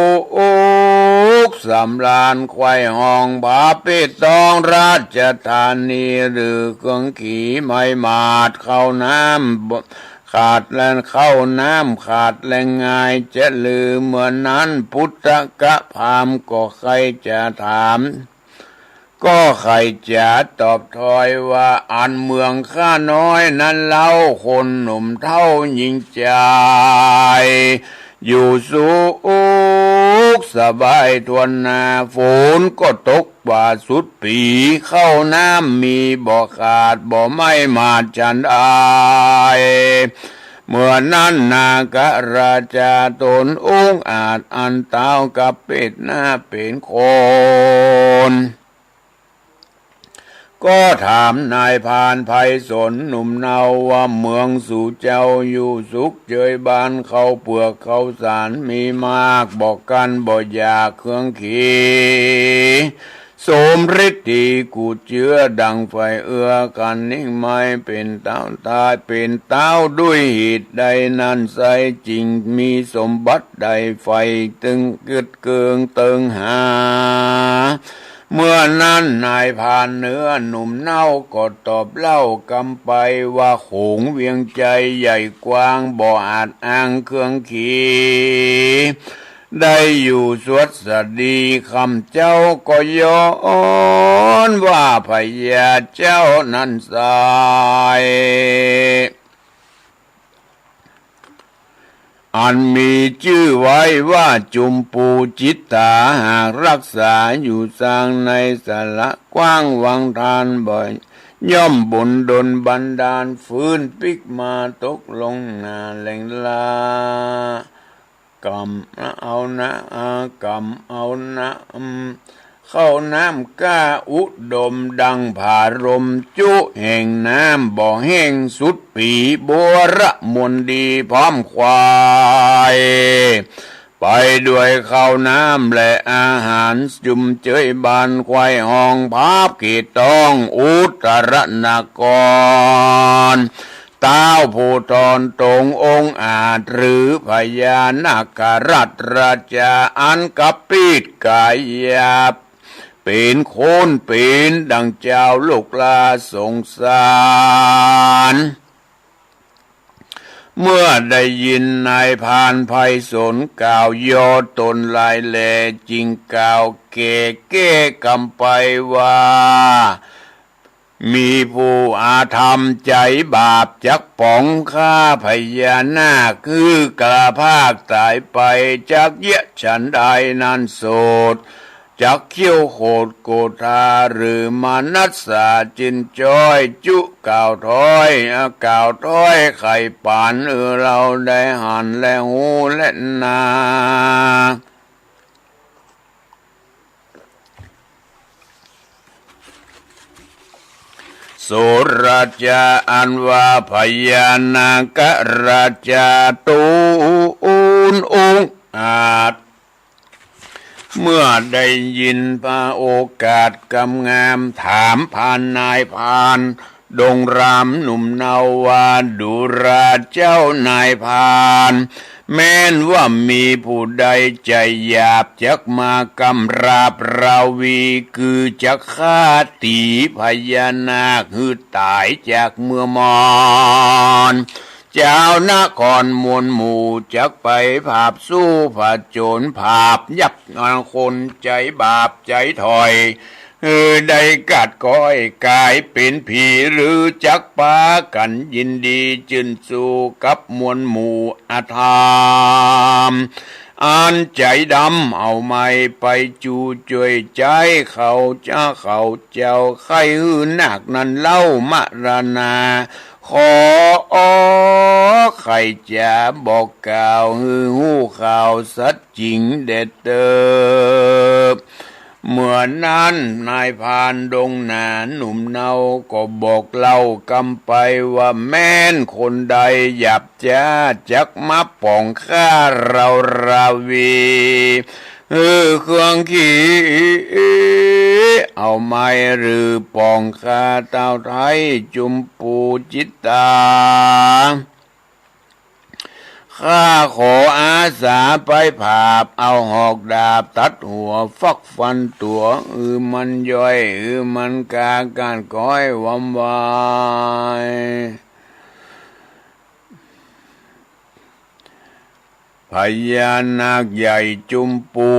ขสำราญ ใคว่ห้องผาเปตอง ราชธานี หรือเครื่องขี่ไม่หมาด ข้าวน้ำบ่ ขาดแล ข้าวน้ำขาดแลง่าย จะลือเมื่อนั้น ปุตตะพราหมณ์ก็ใค่จะถาม ก็ใค่จะตอบถอยว่า อันเมืองข้าน้อยนั้นเล่า คนหนุ่มเฒ่าหญิงชาย อยู่สุขสบายทั่วหน้า ฝนก็ตก ว่าสุดปี๋ ข้าวน้ำมีบ่ขาด บ่ไม่หมาดฉันใด เมื่อนั้นนาคราชาต๋นองอาจ อันต้าวกะเปตหน้าเป๋นคน ก็ถามนายพรานไพศาลหนุ่มเนาว่า เมืองสูเจ้าอยู่สุขเจยบาน ข้าวเปือกข้าวสารมีมาก บ่กั้นบ่อยากเครื่องขี่ สมฤทธิ์ดีกูเจื้อ ดังไฟเอื้อคันนิ่งไหม้ เป๋นต้าวต๋าย เป๋นต้าวด้วยเหตุใดนั้นไส้ จึงมีสมบัติใดใฝ่ตึงกึ๊ดเกิงเติงหา เมื่อนั้นนายพรานเนื้อหนุ่มเนาก็ตอบเล่ากำไปว่า โขงเวียงไชยใหญ่กว้าง บ่อาจอ้างเครื่องขี่ ได้อยู่สวัสดี ข้าเจ้าก็ย้อนว่าพญาเจ้านั้นไส้ อันมีจื้อไว้ว่าจุมปูจิตตา หากรักษาอยู่สร้างในสละกว้างวังทานบ่อย ย่อมบุญดลบันดาล ฟื้นปิ๊กมาตกลงหน้าแหล่งลา กำเอานะ อากำเอานะ อืม ข้าวน้ำก้าอุดมดังผาลม จุแห่งน้ำบ่แห้งสุดปี๋ บัวระมวลดีพร้อมควาย ไปด้วยข้าวน้ำและอาหาร จุมเจยบานไขว่ห้องผาเปตอง อุตรนคร ต้าวผู้ต๋นตรงองอาจ หรือพญานาคราชราชา อันกะปีดก๋ายหยาบ เป๋นคนเป๋นดังเจ้าโลกลาสงสาร เมื่อได้ยินนายพรานไพศาลกล่าวย่อต๋นหลายแล จึงกล่าวแก่แก้กำไปว่า มีผู้อาธรรมใจ๋บาปจักป๋อง ข้าพญานาค หื้อกล้าพรากต๋ายไป จักเยียะฉันใดนั้นโสด จักเคี้ยวโขดโกธา หรือมานัสสาจินจ้อย จุกล่าวถ้อย กล่าวถ้อยไขปาน อือ เฮาได้หันและฮู้และนา โสราชาอันว่าพญานาคราชาต๋นองอาจ เมื่อได้ยินพระโอกาสกำงาม ถามพรานนายพรานดงรามหนุ่มเนาว่า ดูราเจ้านายพราน แม้นว่ามีผู้ใดใจ๋หยาบจักมากำราบราวี คือจักฆ่าตี๋พญานาคหื้อต๋ายจากเมื่อมอน จาวนครมวลหมู่ จักไปผาบสู้ผจญ ผาบยับคนใจ๋บาปใจ๋ถ่อย หื้อได้กัดก๊อยก๋ายเป๋นผี หรือจักปากั๋นยินดี จื้นสู้กับมวลหมู่อธรรม อันใจ๋ดำ เอาไม้ไปจู้จ้วยใจ๊เขา จะเขาเจ้าใค่หื้อนาคนั้นเล่า มรณา ขอใค่จะบอกกล่าว หื้อฮู้ข่าวสัจ จริงแด่เต๊อะ เมื่อนั้นนายพรานดงหนาหนุ่มเนาก็บอกเล่ากำไปว่า แม้นคนใดหยาบจ๊าจักมาป่องข้าเฮาราวี หื้อเคืองขี เอาไม้หรือป่องข้าต้าวไท้จุมปูจิตตา ข้าขออาสาไปผาบเอาหอกดาบตัดหัวฟักฟันตั๋ว หื้อมันย่อย หื้อมันกาก้านก๊อยวำวาย พญานาคใหญ่จุมปู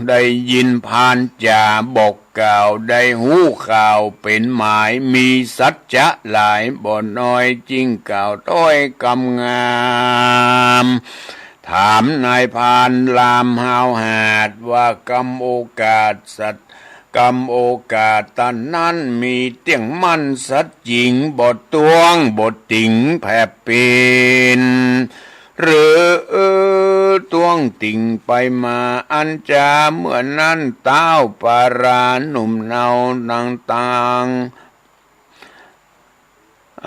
ได้ยินพรานจ๋าบอกกล่าว ได้ฮู้ข่าวเป๋นหมาย มีสัจจะหลายบ่น้อย จึงกล่าวถ้อยกำงาม ถามนายพรานลามฮาวหาดว่า กำโอกาสสัจ กำโอกาสตันนั้นมีเตี้ยงมั่นสัจจริง บ่ต้วงบ่ติ๋งแผบเป๋น หรือต้วงติ๋งไปมา อันจาเมื่อนั้นต้าวปาราหนุ่มเนาตังตัง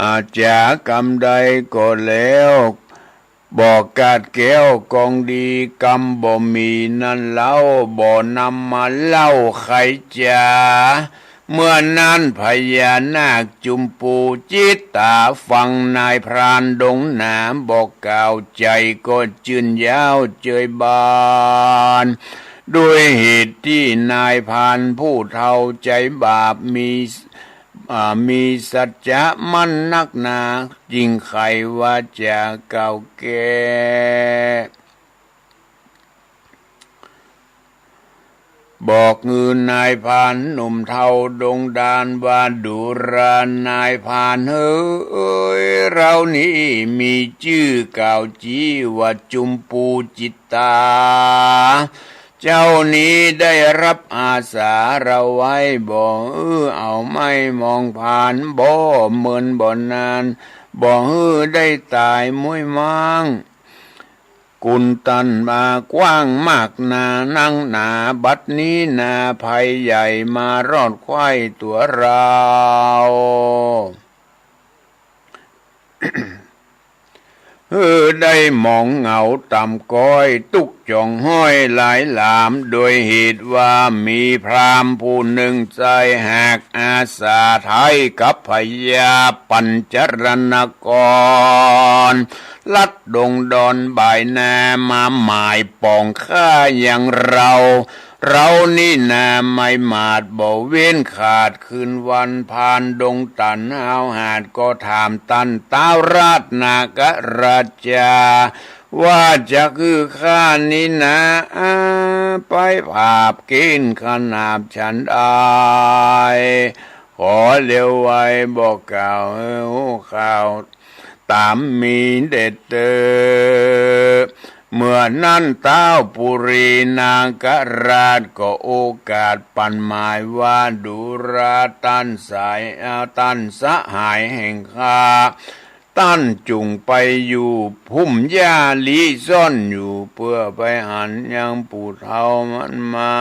อาจ๋ากำใดก็แล้ว บ่กาดแก้วกองดีกำบ่มีนั้นเล่า บ่นำมาเล่าใค่จ๋า เมื่อนั้นพญานาคจุมปูจิตตาฟังนายพรานดงหนาบอกกล่าว ใจ๋ก็จื้นย้าวเจยบาน ด้วยเหตุตี้นายพรานผู้เฒ่าใจ๋บาปมี อ่า มีสัจจะมั่นนักหนา จึงไขวาจากล่าวแก้ บอกหื้อนายพรานหนุ่มเฒ่าดงดานว่า ดูรา นายพรานเฮย เฮย เฮานี้มีจื้อกล่าวจี๋ว่าจุมปูจิตตา เจ้านี้ได้ฮับอาสาเฮาไว้ บ่หื้อเอาไม้มองผ่าน บ่เมินบ่นาน บ่หื้อได้ต๋ายม้วยม้าง กุนตันมากว้างมากนานักหนา บัดนี้นาภัยใหญ่มารอดใคว่ตั๋วเฮา หื้อได้หมองเหงาต่ำก๊อย ตุ๊กจ่องห้อยหลายหลาม โดยเหตุว่ามีพราหมณ์ผู้นึ่งใจ้หากอาสาไท้กับพญาปัญจรณกร ลัดดงดอนบ่ายนามาหมายป่องข้ายังเฮา เฮานี้นาไม่หมาดบ่เว้นขาด คืนวันพรานดงตันฮาวหาดก็ถามตันต้าวราชนาคราชา ว่าจักหื้อข้านี้นา ไปผาบเก้นขนาบฉันใด ขอเร็วไวบอกกล่าวหื้อฮู้ข่าว ต๋ามมีเด็ดเต๊อะ เมื่อนั้นต้าวปุรีนาคราชก็โอกาสปันหมายว่า ดูราตันสาย อ่า ตันสหายแห่งข้า ตันจุ่งไปอยู่พุ่มหญ้าลี้ซ่อนอยู่ เปื้อไปหันยังปู่เฒ่ามันมา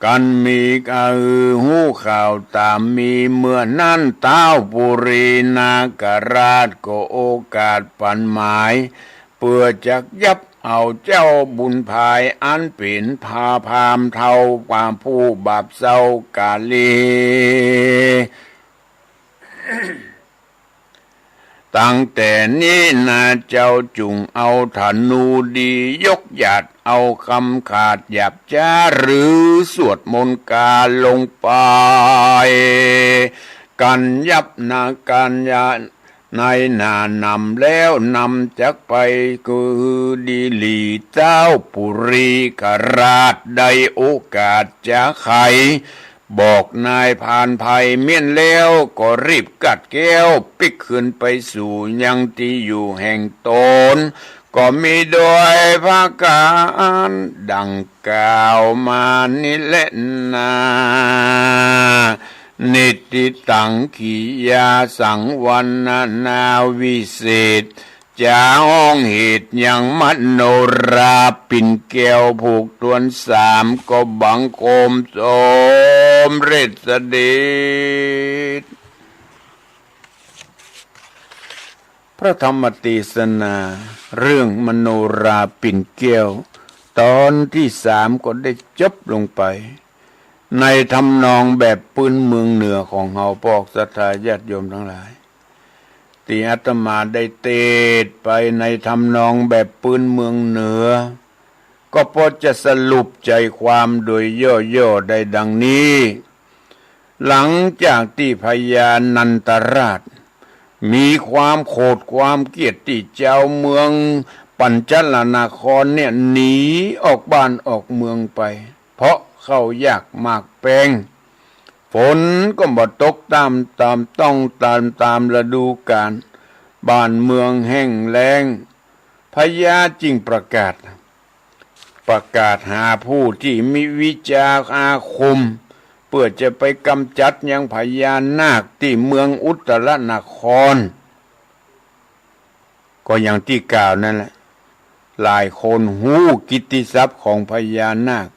กันมีกะหื้อฮู้ข่าวต๋ามมี เมื่อนั้นต้าวปุรีนาคราชก็โอกาสปันหมาย เปื้อจักยับเอาเจ้าบุญภายอันเป๋นพาพราหมณ์เฒ่า กว่าผู้บาปเศร้ากาลี ตั้งแต่นี้นาเจ้าจุ่งเอาธนูดียกหยัด เอากำขาดหยาบจ๊าหรือสวดมนต์กาลงไป กั๋นยับนากั๋นยา ในหน้านำแล้วนำจักไป คือดีหลีเจ้าปุริคราชได้โอกาสจะไขบอกนายพรานภัยเมี้ยนแล้ว ก็รีบกัดแก้วปิ๊กขึ้นไปสู่ยังตี้อยู่แห่งต๋น ก็มีโดยประก๋านดังกล่าวมานี้แลนา นิติตัง กิริยาสังวรรณนาวิเศษ จะฮ้องเหตุยังมโนราปิ่นแก้วผูกถ้วนสาม ก็บังคมสมเร็จเสด็จ พระธรรมเตสนาเรื่องมโนราปิ่นแก้ว ต๋อนตี้สามก็ได้จบลงไป ในทำนองแบบปื๊นเมืองเหนือของเฮา พวกศรัทธาญาติโยมตังหลาย ตี้อาตมาได้เตสน์ไปในทำนองแบบปื๊นเมืองเหนือ ก็พอจะสรุปใจ๋ความโดยย่อๆ ได้ดังนี้ หลังจากตี้พญานันทราชมีความโขดความเกลียดตี้เจ้าเมืองปัญจลนครเนี่ย หนีออกบ้านออกเมืองไป เพราะข้าวยากหมากแปง ฝนก็บ่ตกต๋าม ต๋ามต้องต๋าม ต๋ามฤดูกาล บ้านเมืองแห้งแล้ง พญาจึงประกาศ ประกาศหาผู้ตี้มีวิชาอาคม เปื้อจะไปก๋ำจัดยังพญานาคตี้เมืองอุตตรนคร ก็อย่างตี้กล่าวนั้นแหละ หลายคนฮู้กิตติศัพท์ของพญานาค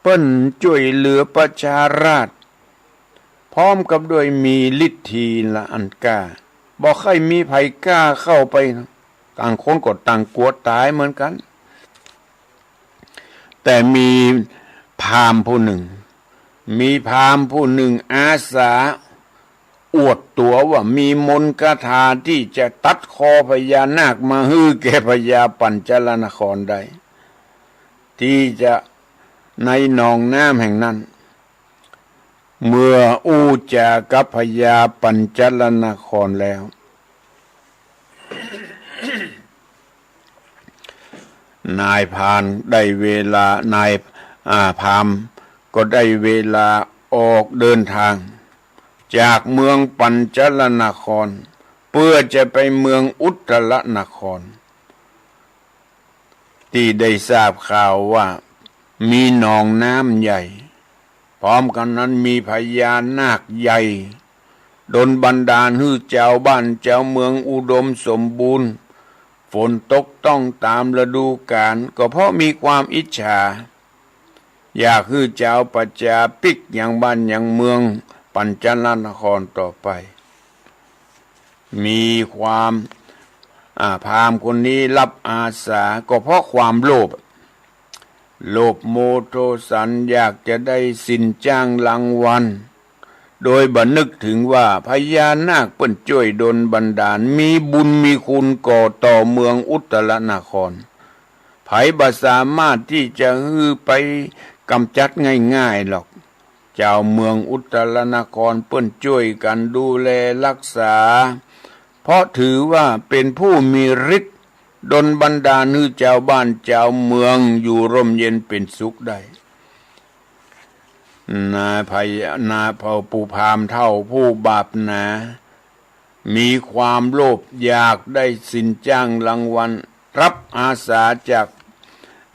เปิ้นจ้วยเหลือประชาราษฎร์ พร้อมกับด้วยมีฤทธีละอันกล้า บ่ใค่มีใผกล้าเข้าไป ต่างคนก็ต่างกั๋วต๋ายเหมือนกั๋น แต่มีพราหมณ์ผู้นึ่ง มีพราหมณ์ผู้นึ่งอาสาอวดตั๋วว่ามีมนต์คาถาตี้จะตัดคอพญานาคมาหื้อแก่พญาปัญจลนครได้ ตี้จะในหนองน้ำแห่งนั้น เมื่ออู้จ๋ากับพญาปัญจลนครแล้ว นายพรานได้เวลา นาย อ่า พราหมณ์ก็ได้เวลาออกเดินทาง จากเมืองปัญจลนคร เปื้อจะไปเมืองอุตตรนคร ตี้ได้ทราบข่าวว่ามีหนองน้ำใหญ่ พร้อมกั๋นนั้นมีพญานาคใหญ่ ดลบันดาลหื้อจาวบ้านจาวเมืองอุดมสมบูรณ์ ฝนตกต้องต๋ามฤดูกาล ก็เพราะมีความอิจฉา อยากหื้อจาวประจาปิ๊กยังบ้านยังเมืองปัญจลนครต่อไป มีความ อ่า พราหมณ์คนนี้รับอาสาก็เพราะความโลภ โลภโมโทสัน อยากจะได้สินจ้างรางวัล โดยบ่นึกเถิงว่าพญานาคเปิ้นจ้วยดลบันดาล มีบุญมีคุณก่อต่อเมืองอุตตรนคร ใผบ่สามารถตี้จะหื้อไปก๋ำจัดง่ายๆ หรอก จาวเมืองอุตตรนครเปิ้นจ้วยกั๋นดูแลฮักษา เพราะถือว่าเป๋นผู้มีฤทธิ์ ดลบันดาลหื้อจาวบ้านจาวเมืองอยู่ร่มเย็นเป๋นสุขได้ นายพญา นายพญาปู่พราหมณ์เฒ่าผู้บาปหนา มีความโลภอยากได้สินจ้างรางวัล รับอาสาจาก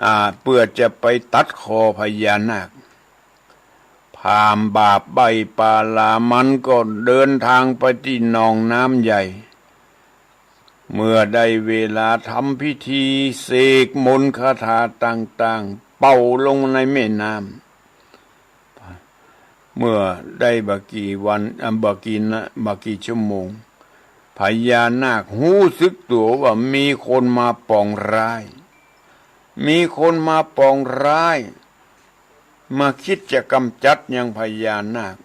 อ่า เปื้อจะไปตัดคอพญานาค พราหมณ์บาปใบ้ปาลามันก็เดินทางไปตี้หนองน้ำใหญ่ เมื่อได้เวลาทำพิธีเสกมนต์คาถาต่างๆ เป่าลงในแม่น้ำ เมื่อได้บ่กี่วัน อ่ะ บ่กี่นะ บ่กี่ชั่วโมง พญานาคฮู้สึกตั๋วว่ามีคนมาปองร้าย มีคนมาปองร้าย มาคิดจะก๋ำจัดยังพญานาค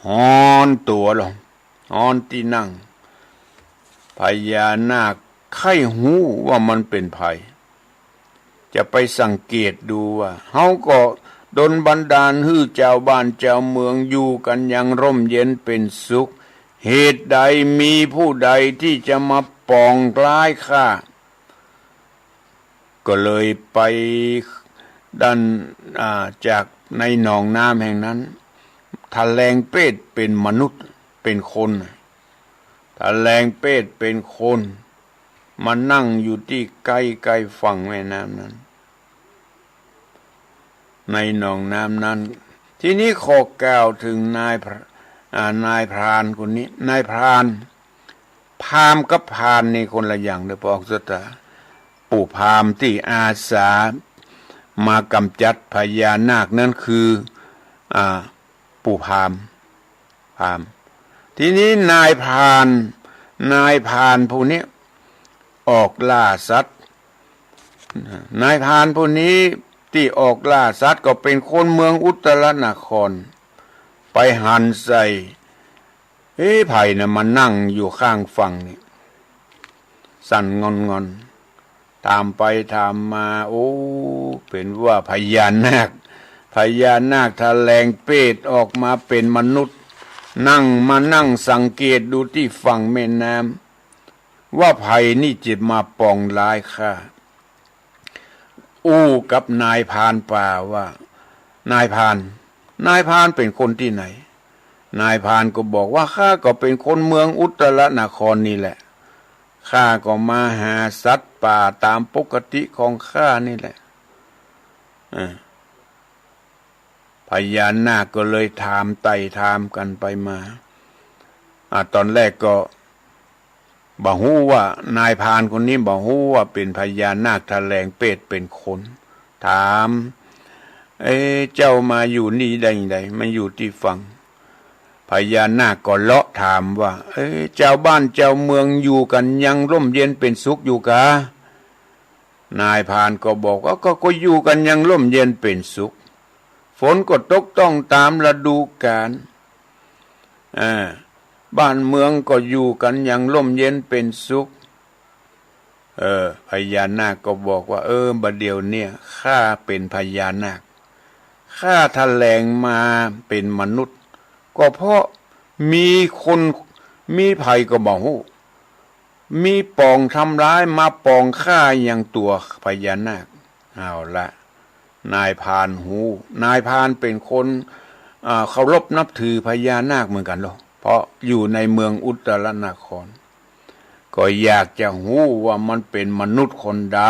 ฮ้อนตั๋วลง ฮ้อนตี้นั่ง พญานาคใค่ฮู้ว่ามันเป๋นใผ จะไปสังเกตดูว่า เฮาก็ ดลบันดาลหื้อจาวบ้านจาวเมืองอยู่กั๋นอย่างร่มเย็นเป๋นสุข เหตุใดมีผู้ใดตี้จะมาป๋องร้ายข้า ก็เลยไปด้าน อ่า จากในหนองน้ำแห่งนั้น ทะแหลงเพศเป๋นมนุษย์ เป๋นคน ทะแหลงเพศเป๋นคน มานั่งอยู่ตี้ใก้ๆ ฝั่งแม่น้ำนั้น ในหนองน้ำนั้น ทีนี้ขอกล่าวเถิงนายพร- อ่า นายพรานคนนี้ นายพราน พราหมณ์กับพรานนี่คนละอย่างเด้อ พระองค์เจ้าต๋า ปู่พราหมณ์ตี้อาสามากำจัดพญานาคนั้นคือ อ่า ปู่พราหมณ์ พราหมณ์ ทีนี้นายพราน นายพรานผู้นี้ออกล่าสัตว์ นายพรานผู้นี้ตี้ออกล่าสัตว์ก็เป๋นคนเมืองอุตตรนคร ไปหันใส่ เอ๊ะ ใผน่ะมานั่งอยู่ข้างฝั่งนี่ สั่นงอนๆ ถามไปถามมา โอ้ เป๋นว่าพญานาค พญานาคทะแหลงเพศออกมาเป๋นมนุษย์ นั่ง มานั่งสังเกตดูตี้ฝั่งแม่น้ำ ว่าใผนี่จะมาป๋องร้ายข้า อู้กับนายพรานป่าว่า นายพราน นายพรานเป๋นคนตี้ไหน นายพรานก็บอกว่า ข้าก็เป๋นคนเมืองอุตตรนครนี่แหละ ข้าก็มาหาสัตว์ป่าต๋ามปกติของข้านี่แหละ อ่า พญานาคก็เลยถามไต่ถามกั๋นไปมา อ่า ต๋อนแรกก็บ่ฮู้ว่า นายพรานคนนี้บ่ฮู้ว่าเป๋นพญานาคทะแหลงเพศเป๋นคน ถาม เอ๊ะ เจ้ามาอยู่นี่ได้ไง มาอยู่ตี้ฝั่ง พญานาคก็เลาะถามว่า เอ๊ะ จาวบ้านจาวเมืองอยู่กั๋นอย่างร่มเย็นเป๋นสุขอยู่กา นายพรานก็บอกว่า ก็ ก็อยู่กั๋นอย่างร่มเย็นเป๋นสุข ฝนก็ตกต้องต๋ามฤดูกาล อ่า บ้านเมืองก็อยู่กั๋นอย่างร่มเย็นเป๋นสุข เออ พญานาคก็บอกว่า เออ บ่าเดี่ยวเนี่ย ข้าเป๋นพญานาค ข้าทะแหลงมาเป๋นมนุษย์ ก็เพราะมีคน มีใผก็บ่ฮู้ มีป๋องทำร้ายมาป๋องข้ายังตั๋วพญานาค เอาละ นายพรานฮู้ นายพรานเป๋นคน อ่า เคารพนับถือพญานาคเหมือนกั๋นลอ เพราะอยู่ในเมืองอุตตรนคร ก็อยากจะฮู้ว่ามันเป๋นมนุษย์คนใด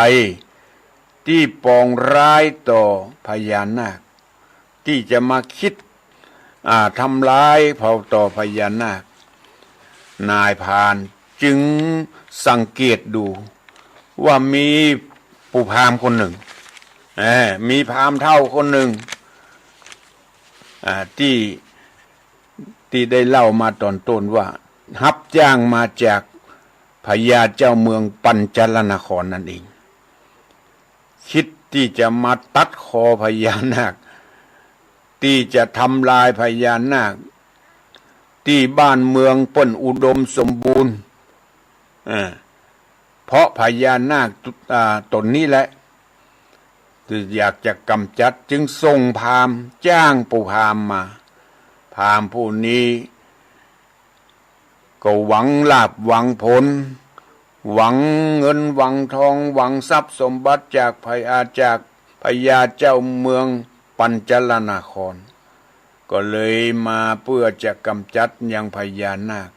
ตี้ป๋องร้ายต่อพญานาค ตี้จะมาคิด อ่า ทำร้ายเผาต่อพญานาค นายพรานจึงสังเกตดูว่ามีปู่พราหมณ์คนนึ่ง เออ มีพราหมณ์เฒ่าคนนึ่ง อ่า ตี้ ตี้ได้เล่ามาต๋อนต้นว่า ฮับจ้างมาจากพญาเจ้าเมืองปัญจลนครนั่นเอง คิดตี้จะมาตัดคอพญานาค ตี้จะทำลายพญานาค ตี้บ้านเมืองเปิ้นอุดมสมบูรณ์ เออ เพราะพญานาค อ่า ต๋นนี้แหละ ตี้อยากจะกำจัด จึงส่งพราหมณ์ จ้างปู่พราหมณ์มา พราหมณ์ผู้นี้ ก็หวังลาภหวังผล หวังเงินหวังทอง หวังทรัพย์สมบัติจากพญา จากพญาเจ้าเมืองปัญจลนคร ก็เลยมาเปื้อจะกำจัดยังพญานาค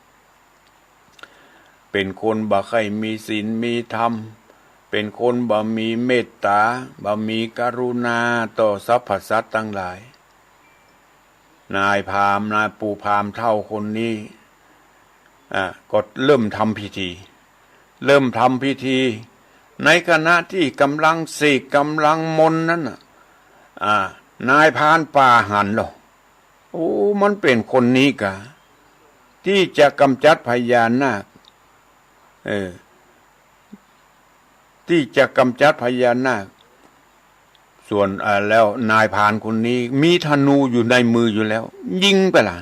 เป๋นคนบ่ใค่มีศีลมีธรรม เป๋นคนบ่มีเมตต๋า บ่มีกรุณาต่อสรรพสัตว์ตังหลาย นายพราหมณ์ นายปู่พราหมณ์เฒ่าคนนี้ อ่า ก็เริ่มทำพิธี เริ่มทำพิธี ในขณะตี้ก่ำลังเสกก่ำลังมนต์นั้นน่ะ อ่า นายพรานป่าหันลอ โอ้ มันเป๋นคนนี้กา ตี้จะกำจัดพญานาค เออ ตี้จะกำจัดพญานาค ส่วน อ่า แล้วนายพรานคนนี้มีธนูอยู่ในมืออยู่แล้ว ยิงไปละ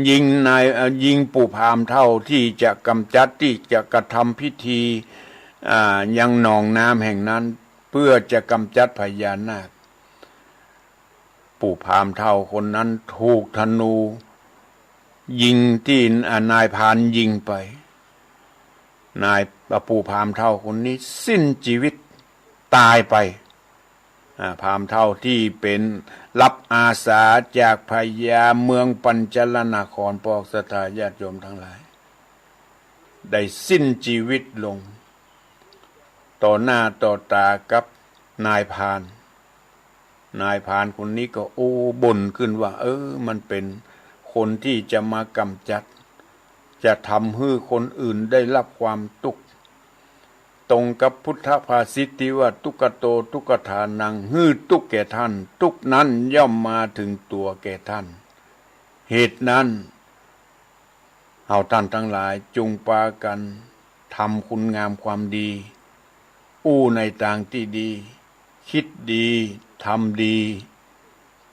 ยิงนาย เอ่อ ยิงปู่พราหมณ์เฒ่าตี้จะกำจัด ตี้จะกระทำพิธี อ่า ยังหนองน้ำแห่งนั้น เปื้อจะกำจัดพญานาค ปู่พราหมณ์เฒ่าคนนั้นถูกธนูยิงตี้ อ่า นายพรานยิงไป นาย ปู่พราหมณ์เฒ่าคนนี้สิ้นชีวิตตายไป อ่า พราหมณ์เฒ่าตี้เป๋นรับอาสาจากพญาเมืองปัญจลนคร ปอกศรัทธาญาติโยมตังหลาย ได้สิ้นชีวิตลง ต่อหน้าต่อต๋ากับนายพราน นายพรานคนนี้ก็ โอ้ บ่นขึ้นว่า เออ มันเป๋นคนตี้จะมาก๋ำจัด จะทำหื้อคนอื่นได้รับความตุ๊กข์ ตรงกับพุทธภาษิตตี้ว่า ทุกขโต ทุกขทานัง หื้อตุ๊กข์แก่ต้าน ตุ๊กข์นั้นย่อมมาเถิงตั๋วแก่ต้าน เหตุนั้น เฮาต้านตังหลายจุ่งปากั๋นทำคุณงามความดี อู้ในตางตี้ดี กึ๊ดดี ทำดี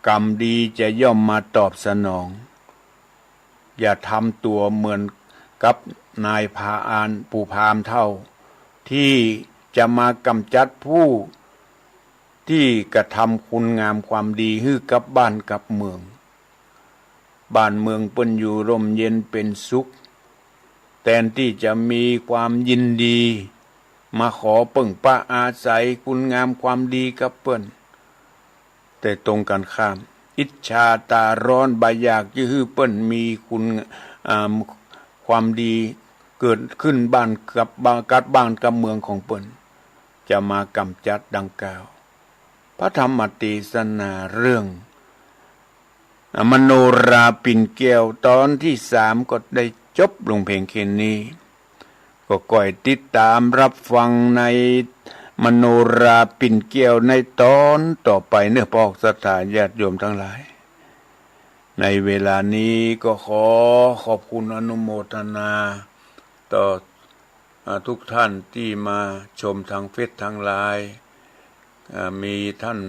ก๋รรมดีจะย่อมมาตอบสนอง อย่าทำตั๋วเหมือนกับนายพราน ปู่พราหมณ์เฒ่า ตี้จะมาก๋ำจัดผู้ตี้กระทำคุณงามความดีหื้อกับบ้านกับเมือง บ้านเมืองเปิ้นอยู่ร่มเย็นเป๋นสุข แตนตี้จะมีความยินดี มาขอเปิ้งปาอาศัยคุณงามความดีกับเปิ้น แต่ตรงกั๋นข้าม อิจฉาต๋าฮ้อน บ่อยากจะหื้อเปิ้นมีคุณ อ่า ความดีเกิดขึ้นบ้านกับบ้าน กับบ้านกับเมืองของเปิ้น จะมาก๋ำจัดดังกล่าว พระธรรมเตสนาเรื่อง มโนราปิ่นแก้วต๋อนตี้สามก็ได้จบลงเพียงแค่นี้ ก็ก้อยติดต๋ามฮับฟังในมโนราปิ่นแก้วในต๋อนต่อไปเนาะ ปอกศรัทธาญาติโยมตังหลาย ในเวลานี้ก็ขอขอบคุณอนุโมทนาต่อ อ่า ทุกท่านตี้มาชมทางเฟซทางไลน์ อ่า มีต้าน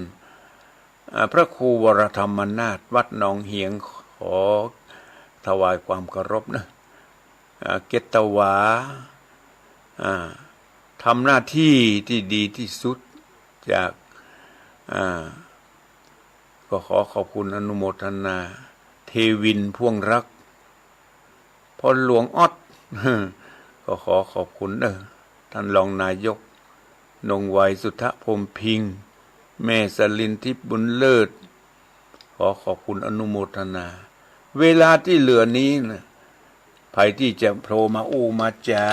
อ่า พระครูวรธรรมนาถวัดหนองเหียง ขอถวายความเคารพเนาะ อ่า เกตวา อ่า ทำหน้าตี้ตี้ดีตี้สุดจาก อ่า ก็ขอขอบคุณอนุโมทนา เทวินพ่วงรัก พ่อหลวงอ๊อด ก็ขอขอบคุณเนาะ ต้านรองนายก นงไว สุทธพรหมพิงค์ แม่สลินทิพย์บุญเลิศ ขอขอบคุณอนุโมทนา เวลาตี้เหลือนี้นะ ใผตี้จะโทรมาอู้มาจ๋า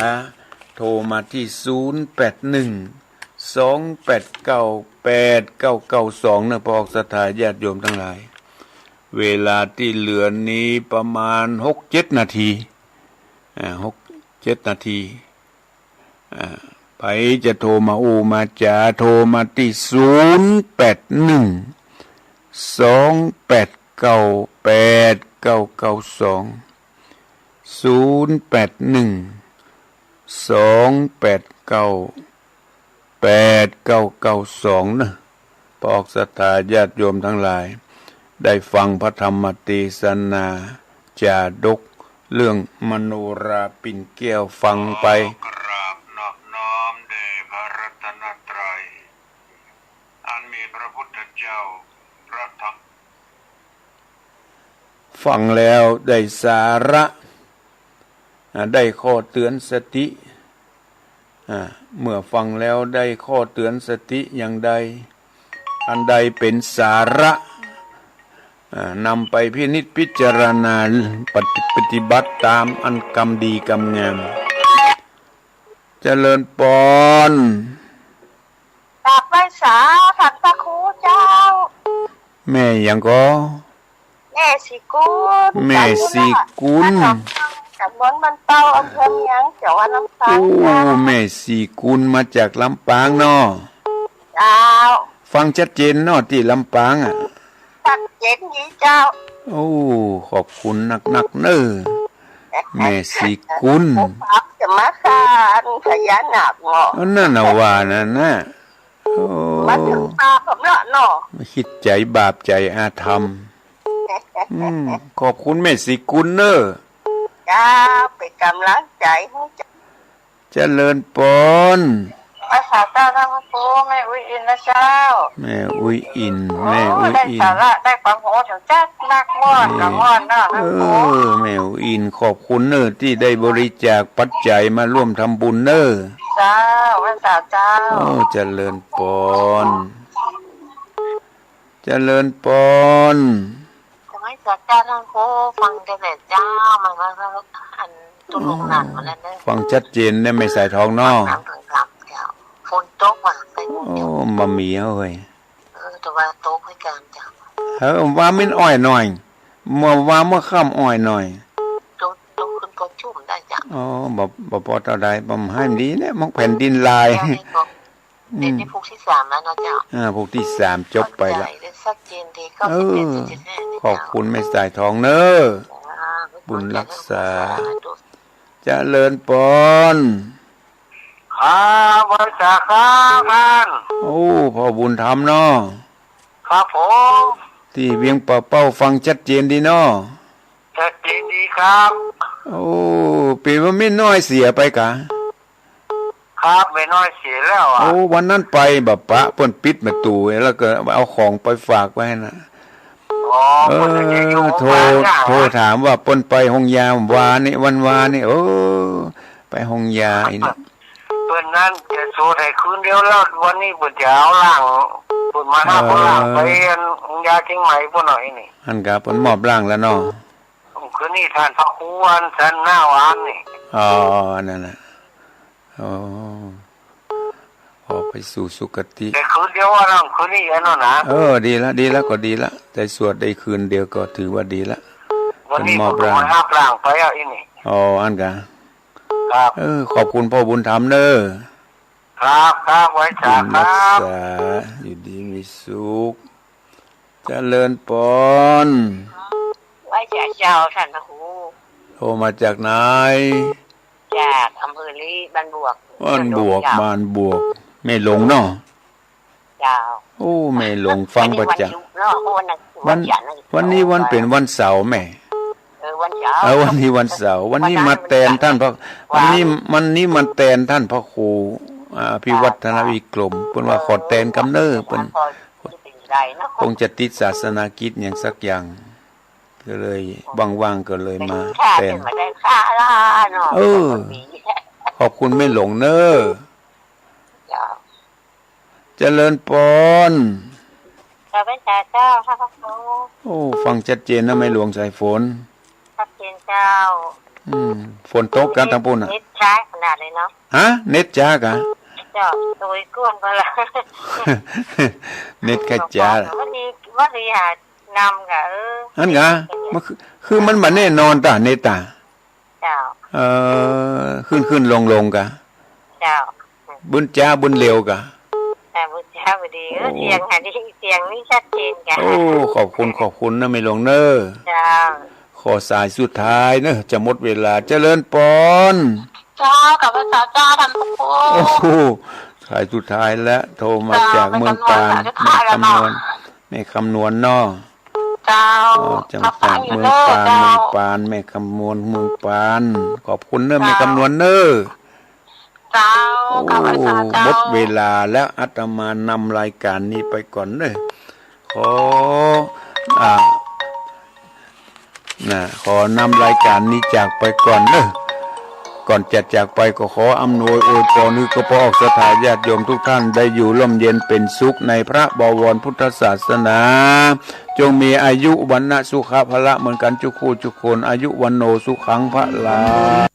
โทรมาตี้ ศูนย์แปดหนึ่ง สองแปดเก้า แปดเก้าเก้าสอง เนาะ ปอกศรัทธาญาติโยมตังหลาย เวลาตี้เหลือนี้ประมาณหกเจ็ดนาที อ่า หกเจ็ดนาที อ่า ใผจะโทรมาอู้มาจ๋า โทรมาตี้ ศูนย์แปดหนึ่ง สองแปดเก้า แปดเก้าเก้าสอง ศูนย์แปดหนึ่ง สองแปดเก้า แปดเก้าเก้าสอง เนาะ ปอกศรัทธาญาติโยมตังหลาย ได้ฟังพระธรรมเตสนา จาดกเรื่องมโนราปิ่นแก้วฟังไป ขอกราบนอบน้อมแด่พระรัตนตรัย อันมีพระพุทธเจ้า พระธรรม ฟังแล้วได้สาระ อ่า ได้ข้อเตือนสติ อ่า เมื่อฟังแล้วได้ข้อเตือนสติอย่างใด อันใดเป๋นสาระ อ่า นำไปพินิจพิจารณาปฏิ ปฏิบัติต๋ามอันกรรมดีกรรมงาม เจริญปอน กราบไหว้สาท่านพระครูเจ้า แม่หยังก่อ แม่ศรีกุล แม่ศรีกุล จากเมืองบ้านเป้า อำเภอเมือง จังหวัดลำปาง โอ้ เจ้า แม่ศรีกุลมาจากลำปางเนาะ เจ้า ฟังชัดเจนเนาะ ตี้ลำปางอะ ชัดเจนดีเจ้า โอ้ ขอบคุณนักๆ เน่อ แม่ศรีกุล จะมาฆ่าพญานาคเนาะ อันนั้นน่ะว่านั่นน่ะ โอ้ มาถึงตาผมแล้วเนาะ คิดใจ๋บาปใจ๋อาธรรม อืม ขอบคุณแม่ศรีกุลเน่อ เจ้า เป๋นก๋ำลังใจ๋หื้อเจ้า เจริญปอน ไหว้สาเจ้าท่านพระครู แม่อุ๊ยอินนะเจ้า แม่อุ๊ยอิน โอ้ แม่อุ๊ยอิน ได้สาระ ได้ความรู้เถิงจักนักม่วน เออ กับม่วนเนาะ เออ ท่านพระครู แม่อุ๊ยอิน ขอบคุณเน่อ ตี้ได้บริจาคปัจจัยมาร่วมทำบุญเน่อ เจ้า ไหว้สาเจ้า โอ้ เจริญปอน เจริญปอน จะไหว้สาเจ้าท่านครู ฟังแกแหละเจ้า มันว่าอัน ตกลงนั่นมาแล้วเนอะ ฟังชัดเจนเนี่ย แม่สายทองเนาะ ฟังเถิงธรรมเจ้า ฝนตกว่ะ ไปนู่น โอ้ เจ้า บ่มีเฮ้ย เออ แต่ว่าตกคือกั๋นเจ้า เออ ว่ามันอ้อยหน่อย เมื่อวานเมื่อค่ำอ้อยหน่อย ตก ตกขึ้นก็ชุ่มได้เจ้า อ๋อ บ่ บ่ปอเต้าใด บ่หื้อมันดีเนี่ย มันแผ่นดินลาย เจ้า นี่ก็ อืม นี่ นี่ผูกตี้สามแล้วเนาะเจ้า อ่า ผูกตี้สามจบไปละ เข้าใจ๋ได้ชัดเจนดี เก้าสิบเอ็ดจุดเจ็ดห้า เออ นี่เจ้า ขอบคุณแม่สายทองเน่อ อ่า บุญรักษา สาธุ เจริญปอน ครับ ไหว้สาครับท่าน โอ้ พ่อบุญธรรมเนาะ ครับผม ตี้เวียงป่าเป้าฟังชัดเจนดีเนาะ ชัดเจนดีครับ โอ้ เป๋นว่าเมียน้อยเสียไปกา ครับ เมียน้อยเสียแล้วอะ โอ้ วันนั้นไปบ่ปะ เปิ้นปิดประตู๋ แล้วก็เอาของไปฝากไว้นะ อ๋อ เออ เปิ้นจะอยู่ โทร โฮงยา โทรถามว่าเปิ้นไปโฮงยาบ่วานี้ วันวานี้ โอ้ ไปโฮงยาอี้นี่ เปิ้นนั้นจะสวดหื้อคืนเดียวแล้ว วันนี้เปิ้นจะเอาร่าง เปิ้นมาหา เออ เอาร่างไปอันโฮงยาเจียงใหม่ปู๊นหน่อยนี่ อันกาเปิ้นมอบร่างแล้วเนาะ คืนนี้ต้านพระครูอันสันหน้าวานนี่ อ๋อ นั่นแหละ อ๋อ ขอไปสู่สุคติ แต่คืนเดียวอะนะ คืนนี้อันนั้นนะ เออ ดีละ ดีละ ก็ดีละ ได้สวดได้คืนเดียวก็ถือว่าดีละ วันนี้ เปิ้นมอบร่าง เปิ้นมารับร่างไปอะอี้นี่ อ๋อ อันกา ครับ เออ ขอบคุณพ่อบุญธรรมเน่อ ครับ ครับ ไหว้สาครับ บุญรักษา อยู่ดีมีสุข เจริญปอน ไหว้สาเจ้าท่านพระครู โทรมาจากไหน จากอำเภอลี บ้านบวก บ้านบวก เจ้า บ้านบวก แม่หลงเนาะ เจ้า โอ้ แม่หลงฟังประจ๋ำ วันนี้วันหยุดเนาะ เพราะวันนั้น วัน วันจันทร์นะ วันนี้วันเป๋นวันเสาร์แม่ เออ วันเสาร์ เออ วันนี้วันเสาร์ วันนี้มาแตนท่านพระ วันนี้ วันนี้มาแตนท่านพระครู อ่า พิวัฒนวิกรม เปิ้นว่าขอแตนกำเน่อ เปิ้น คงจะติดศาสนกิจอย่างสักอย่าง ก็เลยว่างๆ ก็เลยมาแตน เออ ขอบคุณแม่หลงเน่อ เจ้า เจริญปอน เจ้า ไหว้สาเจ้า ท่านพระครู โอ้ ฟังชัดเจนนะแม่หลวงสายฝน ชัดเจนเจ้า อืม ฝนตกกาตางปู๊นน่ะ เน็ตช้าขนาดเลยเนาะ ฮะ เน็ตจ๊ากา เจ้า โตยก้นไปละ เน็ตใค่จ๊า วันนี้ วันนี้หา นำกะ เออ อันกา มันคือ คือมันบ่แน่นอนตา เน็ตตา เจ้า เอ่อ ขึ้นๆ ลงๆ กา เจ้า บึ้นจ๊าบึ้นเร็วกา แต่บึ้นจ๊าบ่ดี เออ โอ้ เสียงหาดี เสียงนี่ชัดเจนกา โอ้ ขอบคุณ ขอบคุณนะแม่หลวงเน่อ เจ้า ขอสายสุดท้ายเน่อ จะหมดเวลา เจริญปอน เจ้า กับไหว้สาเจ้าท่านพระครู โอ้โห สายสุดท้ายแล้ว โทรมาจากเมืองปาน แม่คำนวณ แม่คำนวณเนาะ เจ้า อ๋อ จากเมืองปาน เมืองปาน แม่คำนวณ เมืองปาน ขอบคุณเน่อ แม่คำนวณเน่อ เจ้า โอ้ กับไหว้สาเจ้า หมดเวลาแล้ว อาตมานำรายการนี้ไปก่อนเน่อ ขอ อ่า นะ ขอนำรายการนี้จากไปก่อนเน่อ ก่อนจะจากไปก็ขออำนวยอวยพรหื้อข้าพเจ้าศรัทธาญาติโยมทุกท่านได้อยู่ร่มเย็นเป็นสุขในพระบวรพุทธศาสนา จงมีอายุวรรณะสุขะพละเหมือนกันจุกคู่จุกคน อายุวัณโณสุขังพลัง